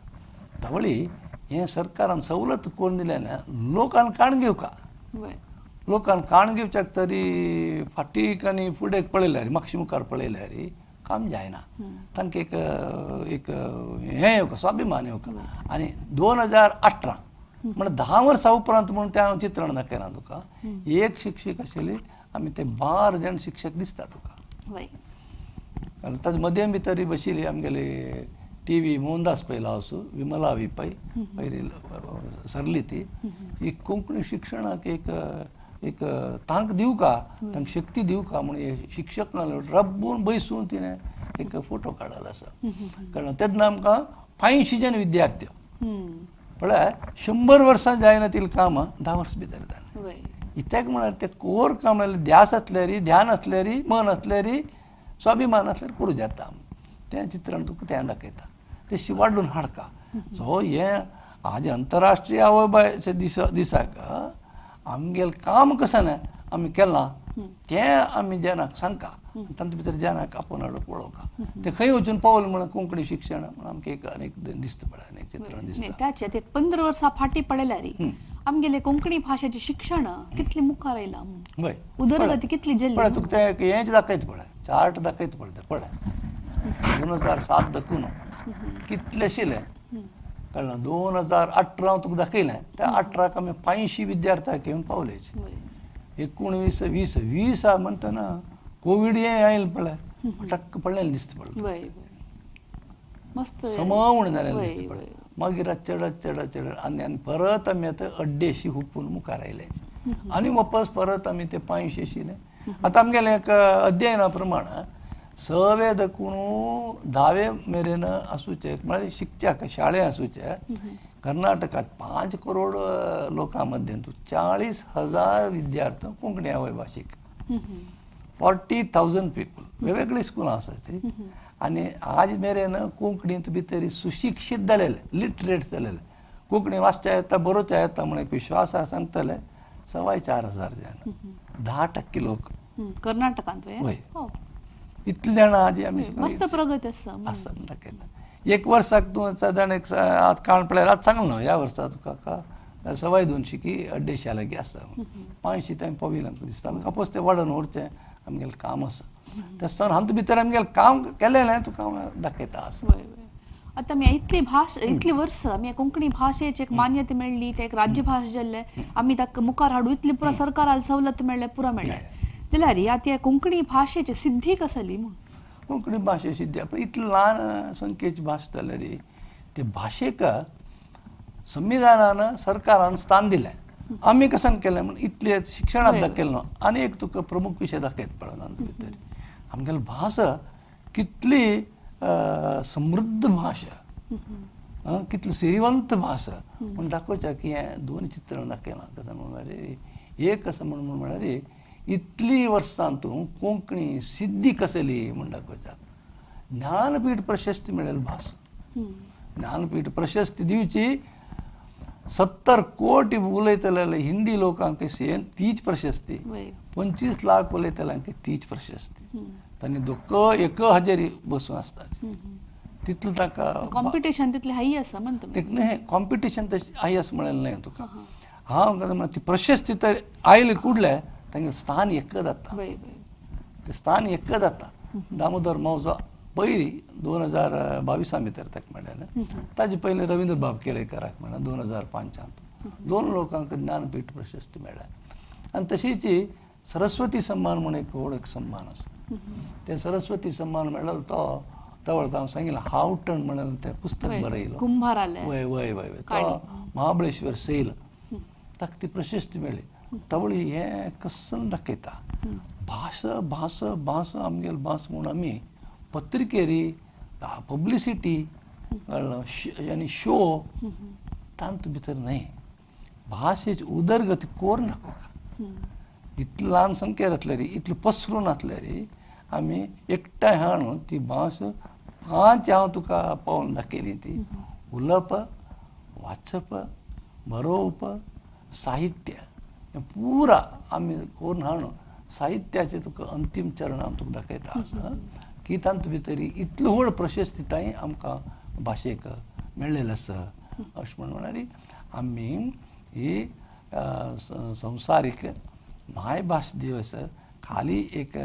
S2: तवळी हें सरकारान सवलत करून दिल्या ना लोकान काण घेवका, लोकान काण घेवच्याक तरी फाटीक आनी फुडें पळयल्यार मातशें मुखार पळयल्यार काम जायना. तांकां एक एक हें येवका स्वाभिमान येवका. आनी 2018 म्हळ्यार 10 वर्सां उपरांत म्हूण तें हांव चित्रण दाखयना तुका. एक शिक्षक आशिल्ली आमी ते 12 जाण शिक्षक दिसता तुका. कारण ताजे मदें भितर बशिल्ली आमगेली टी व्ही मोहनदास पै लावसू विमला वी पै पयली सरली ती ही कोंकणी शिक्षणाक एक एक तांक दिवका तांकां शक्ती दिवका म्हणून शिक्षक रब्बून बैसून तिणें एक फोटो काडलेलो आसा. कारण तेन्ना आमकां 85 जण विद्यार्थी पळय 100 वर्सां जायना तितलीं कामां 10 वर्सां भितर जालें. कित्याक म्हळ्यार तें कोर काम म्हळ्यार ध्यास आसल्यार ध्यान आसल्यार मन आसल्यार स्वाभिमान आसल्यार करूं जाता. तें चित्रण तुका तें दाखयता तें वाडून हाडका. सो हें आज अंतरराष्ट्रीय आवय बायचे दिसाक आमगेलें काम कसं न्हय आमी केलां तें आमी जनाक सांगका तांचे भितर जनाक आपोवन हाडून पळोवका तें खंय वचून पावलें म्हणून कोंकणी शिक्षण म्हणून आमकां एक आनीक दिसता पळय आनी एक चित्रण दिसता.
S1: त्याचे 15 वर्सां फाटीं पळयल्यार आमगेले कोंकणी भाशेचें शिक्षण कितलें मुखार आयलां, उदरगती कितली जाली
S2: पळय तुका तें हेंच दाखयता पळय चार्ट दाखयता पळय तें पळय 2007 दाखून कितलें आशिल्लें कळ्ळें. 2018 तुका दाखयलें त्या 18 आमी 85 विद्यार्थ्याक घेवन पावले. 19 20 20 म्हणटना कोवीड हें आयलें पळय टक्क पडलें दिसता पळय समवण जालें दिसता पळय. मागीर चडत चडत चडत आनी आनी परत आमी आतां 250 हुपून मुखार आयले आनी वापस परत आमी ते 500 आशिल्ले. आतां आमगेलें एक अध्ययना प्रमाण 6वे देखून 10वे मेरेन आसूचे म्हळ्यार शिकच्याक शाळे आसूचे कर्नाटकात 5 करोड लोकां मध्यें 40,000 विद्यार्थी कोंकणी आवय भाशीक 40,000 पीपल वेगवेगळीं स्कुलां आसात. आनी आज मेरेन कोंकणींत भितर सुशिक्षीत जालेले लिटरेट जालेले कोंकणी वाचच्या येता बरोवच्या येता म्हण एक विश्वास सांगतले 4,250 जाण 10% लोक
S1: कर्नाटकांत.
S2: वय इतले जाणां आजी आमी
S1: मस्त प्रगती आसा
S2: आसा दाखयता. एक वर्साक तूं सादारण एक आतां काण पळयल्यार आतां सांगलें न्हू ह्या वर्सा तुका 225 की 250 लागीं आसा 500 तें पाविल्लें आमकां दिसता. आमकां कपोज तें वाडोवन व्हरचें आमगेलें काम आसा. तेच हातूंत भितर आमगेलें काम केलेलें तुका हांव दाखयता आसा.
S1: आतां आमी इतली भाश इतली वर्सां आमी कोंकणी भाशेची एक मान्यता मेळ्ळी, ते एक राज्यभाश जाल्ले आमी ताका मुखार हाडू इतली पुरा सरकारान सवलत मेळ्ळें पुरा मेळ्ळें जाल्यार आतां कोंकणी भाशेची सिद्धी कसली म्हूण?
S2: कोंकणी भाशे सिद्धी आपण इतली ल्हान संख्येची भास जाल्यार ते भाशेक संविधानान सरकारान स्थान दिलें. आमी कसान केलें म्हण इतलें शिक्षणांत दाखयलें न्हू. आनी एक तुका प्रमुख विशय दाखयत पळय तातूंत भितर आमगेली भास कितली समृद्ध भाशा कितली सिरिवंत भास म्हूण दाखोवच्या की हें दोन चित्रां दाखयलां. कसं म्हणल्यार एक कसं म्हण म्हळ्यार इतली वर्सां तूं कोंकणी सिद्धी कसली म्हूण दाखोवच्या. ज्ञानपीठ प्रशस्ती मेळ्ळेली भास, ज्ञानपीठ प्रशस्ती दिवची 70 कोटी उलयतले हिंदी लोकांक सेम तीच प्रशस्ती, 25 लाख उलयतल्यांक तीच प्रशस्ती. तांणी दोक 1,000 बसून आसता तितलें ताका
S1: कॉम्पिटिशन तितलें हाय आसा म्हणटा.
S2: न्ही कॉम्पिटिशन तशें हाय आसा म्हणलें न्हय तुका. हांव ती प्रशस्ती तर आयली कुडले तांगेलें स्थान एक जाता, तें स्थान एक जाता. दामोदर मावजो पयली 2022 भितर ताका मेळ्ळें, ताजे पयलीं रवींद्रबाब केळेकाराक मेळ्ळें 2005. 2 लोकांक ज्ञानपीठ प्रशस्ती मेळ्ळ्या. आनी तशीच सरस्वती सन्मान म्हूण एक व्हड एक सन्मान आसा, ते सरस्वती सन्मान मेळ्ळो तो तवळ हांव सांगिल्लें हावटण म्हणून तें पुस्तक बरयलो
S1: कुंभारालें,
S2: वय वय वय तो महाबळेश्वर सैल, ताका ती प्रशस्ती मेळ्ळी. तवळी हें कसन दाखयता भास भास भास आमगेली भास म्हूण आमी पत्रिकेरी पब्लिसिटी आनी शो तांत भितर न्हय, भाशेची उदरगती कोर दाखोवका. इतले ल्हान संख्येर आसल्यार इतले पसरून आसल्यार आमी एकठांय हाडून ती भास 5 हांव तुका पावोवन दाखयली ती उलोवप, वाचप, बरोवप, साहित्य हें पुरा आमी करून हाडून साहित्याचें तुका अंतीम चरण हांव तुका दाखयता आसा की तातूंत भितर इतलो व्हड प्रशस्तिताय आमकां भाशेक मेळ्ळेलें आसा. अशें म्हण म्हळ्यार आमी ही संवसारीक मायभास दिवस खाली एक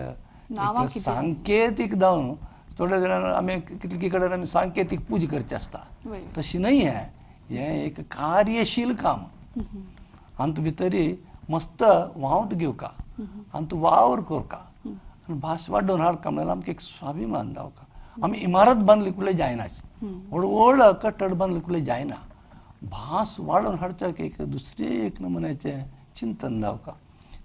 S2: सांकेतीक जावन थोड्या जाणां आमी कितले कडेन आमी सांकेतीक पुजा करची आसता, तशी न्हय. हें हें एक कार्यशील काम, हातूंत भितर मस्त वावट घेवका, हातूंत वावर करका आनी भास वाडोवन हाडका म्हणल्यार आमकां एक स्वाभिमान जावका. आमी इमारत बांदली कुडले जायना, व्हड व्हड कट्टड बांदले कुडले जायना, भास वाडोवन हाडच्याक एक दुसरें एक नमुन्याचें चिंतन जावका.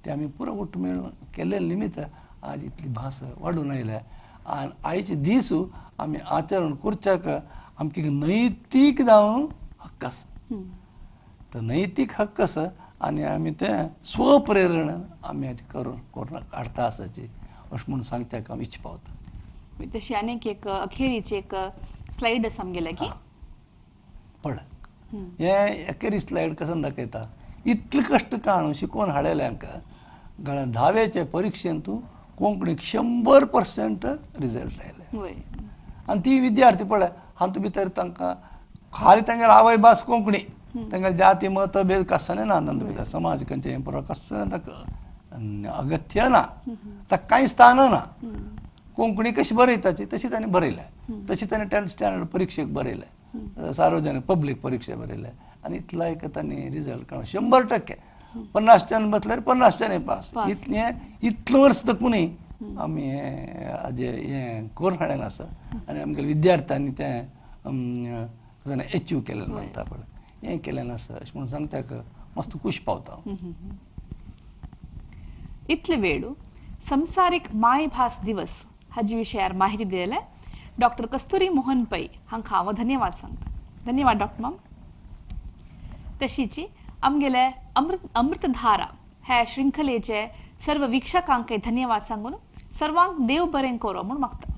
S2: तें आमी पुरो उठ मेळून केल्ले निमित्त आज इतली भास वाडून आयल्या. आनी आयचे दीस आमी आचरण करच्याक आमकां एक नैतीक जावन हक्क आसा, तर नैतीक हक्क आसा आनी आमी तें स्वप्रेरणा आमी आज करून करून हाडटा आसाची अशें म्हूण सांगच्याक हांव इच्छा पावता.
S1: तशी आनीक एक अखेरीची एक स्लायड आसा आमगेल्या की
S2: पळय, हें अखेरी स्लायड कसो दाखयता इतले कश्ट काडून शिकोवन हाडलेले आमकां धावेचे परिक्षेंत तूं कोंकणीक 100% रिजल्ट आयले. आनी ती विद्यार्थी पळय हातूंत भितर तांकां खाली तांगेली आवय भास कोंकणी, तांगेले जाती मत भेद कसलें ना, तातूंत भितर समाज खंयचें हें पुरो कसलें ताका अगत्य ना, ताका कांय स्थान ना. कोंकणी कशी बरयताची तशी ताणें बरयल्या, तशी ताणें 10th standard परिक्षेक बरयलें, सार्वजनीक पब्लीक परिक्षा बरयल्या आनी इतलो एक तांणी रिजल्ट काडलो 100%. 50 जण बसल्यार 50 जण पास. इतलें इतलें वर्स तकूनय आमी हें हाजें हें करून हाडलें आसा आनी आमगेल्या विद्यार्थ्यांनी तें एचीव केलें म्हणटा पळय, हें केलें आसा अशें म्हणून सांगच्याक मस्त खूश पावता.
S1: इतले वेळ संवसारीक मायभास दिवस हाजे विशयार माहिती दिले डॉक्टर कस्तुरी मोहन पै हांकां हांव धन्यवाद सांगता. धन्यवाद डॉक्टर माम. तशीची आमगेले अमृतधारा ह्या शृंखलेचे सर्व वीक्षकांक धन्यवाद सांगून सर्वांक देव बरें करो म्हूण मागता.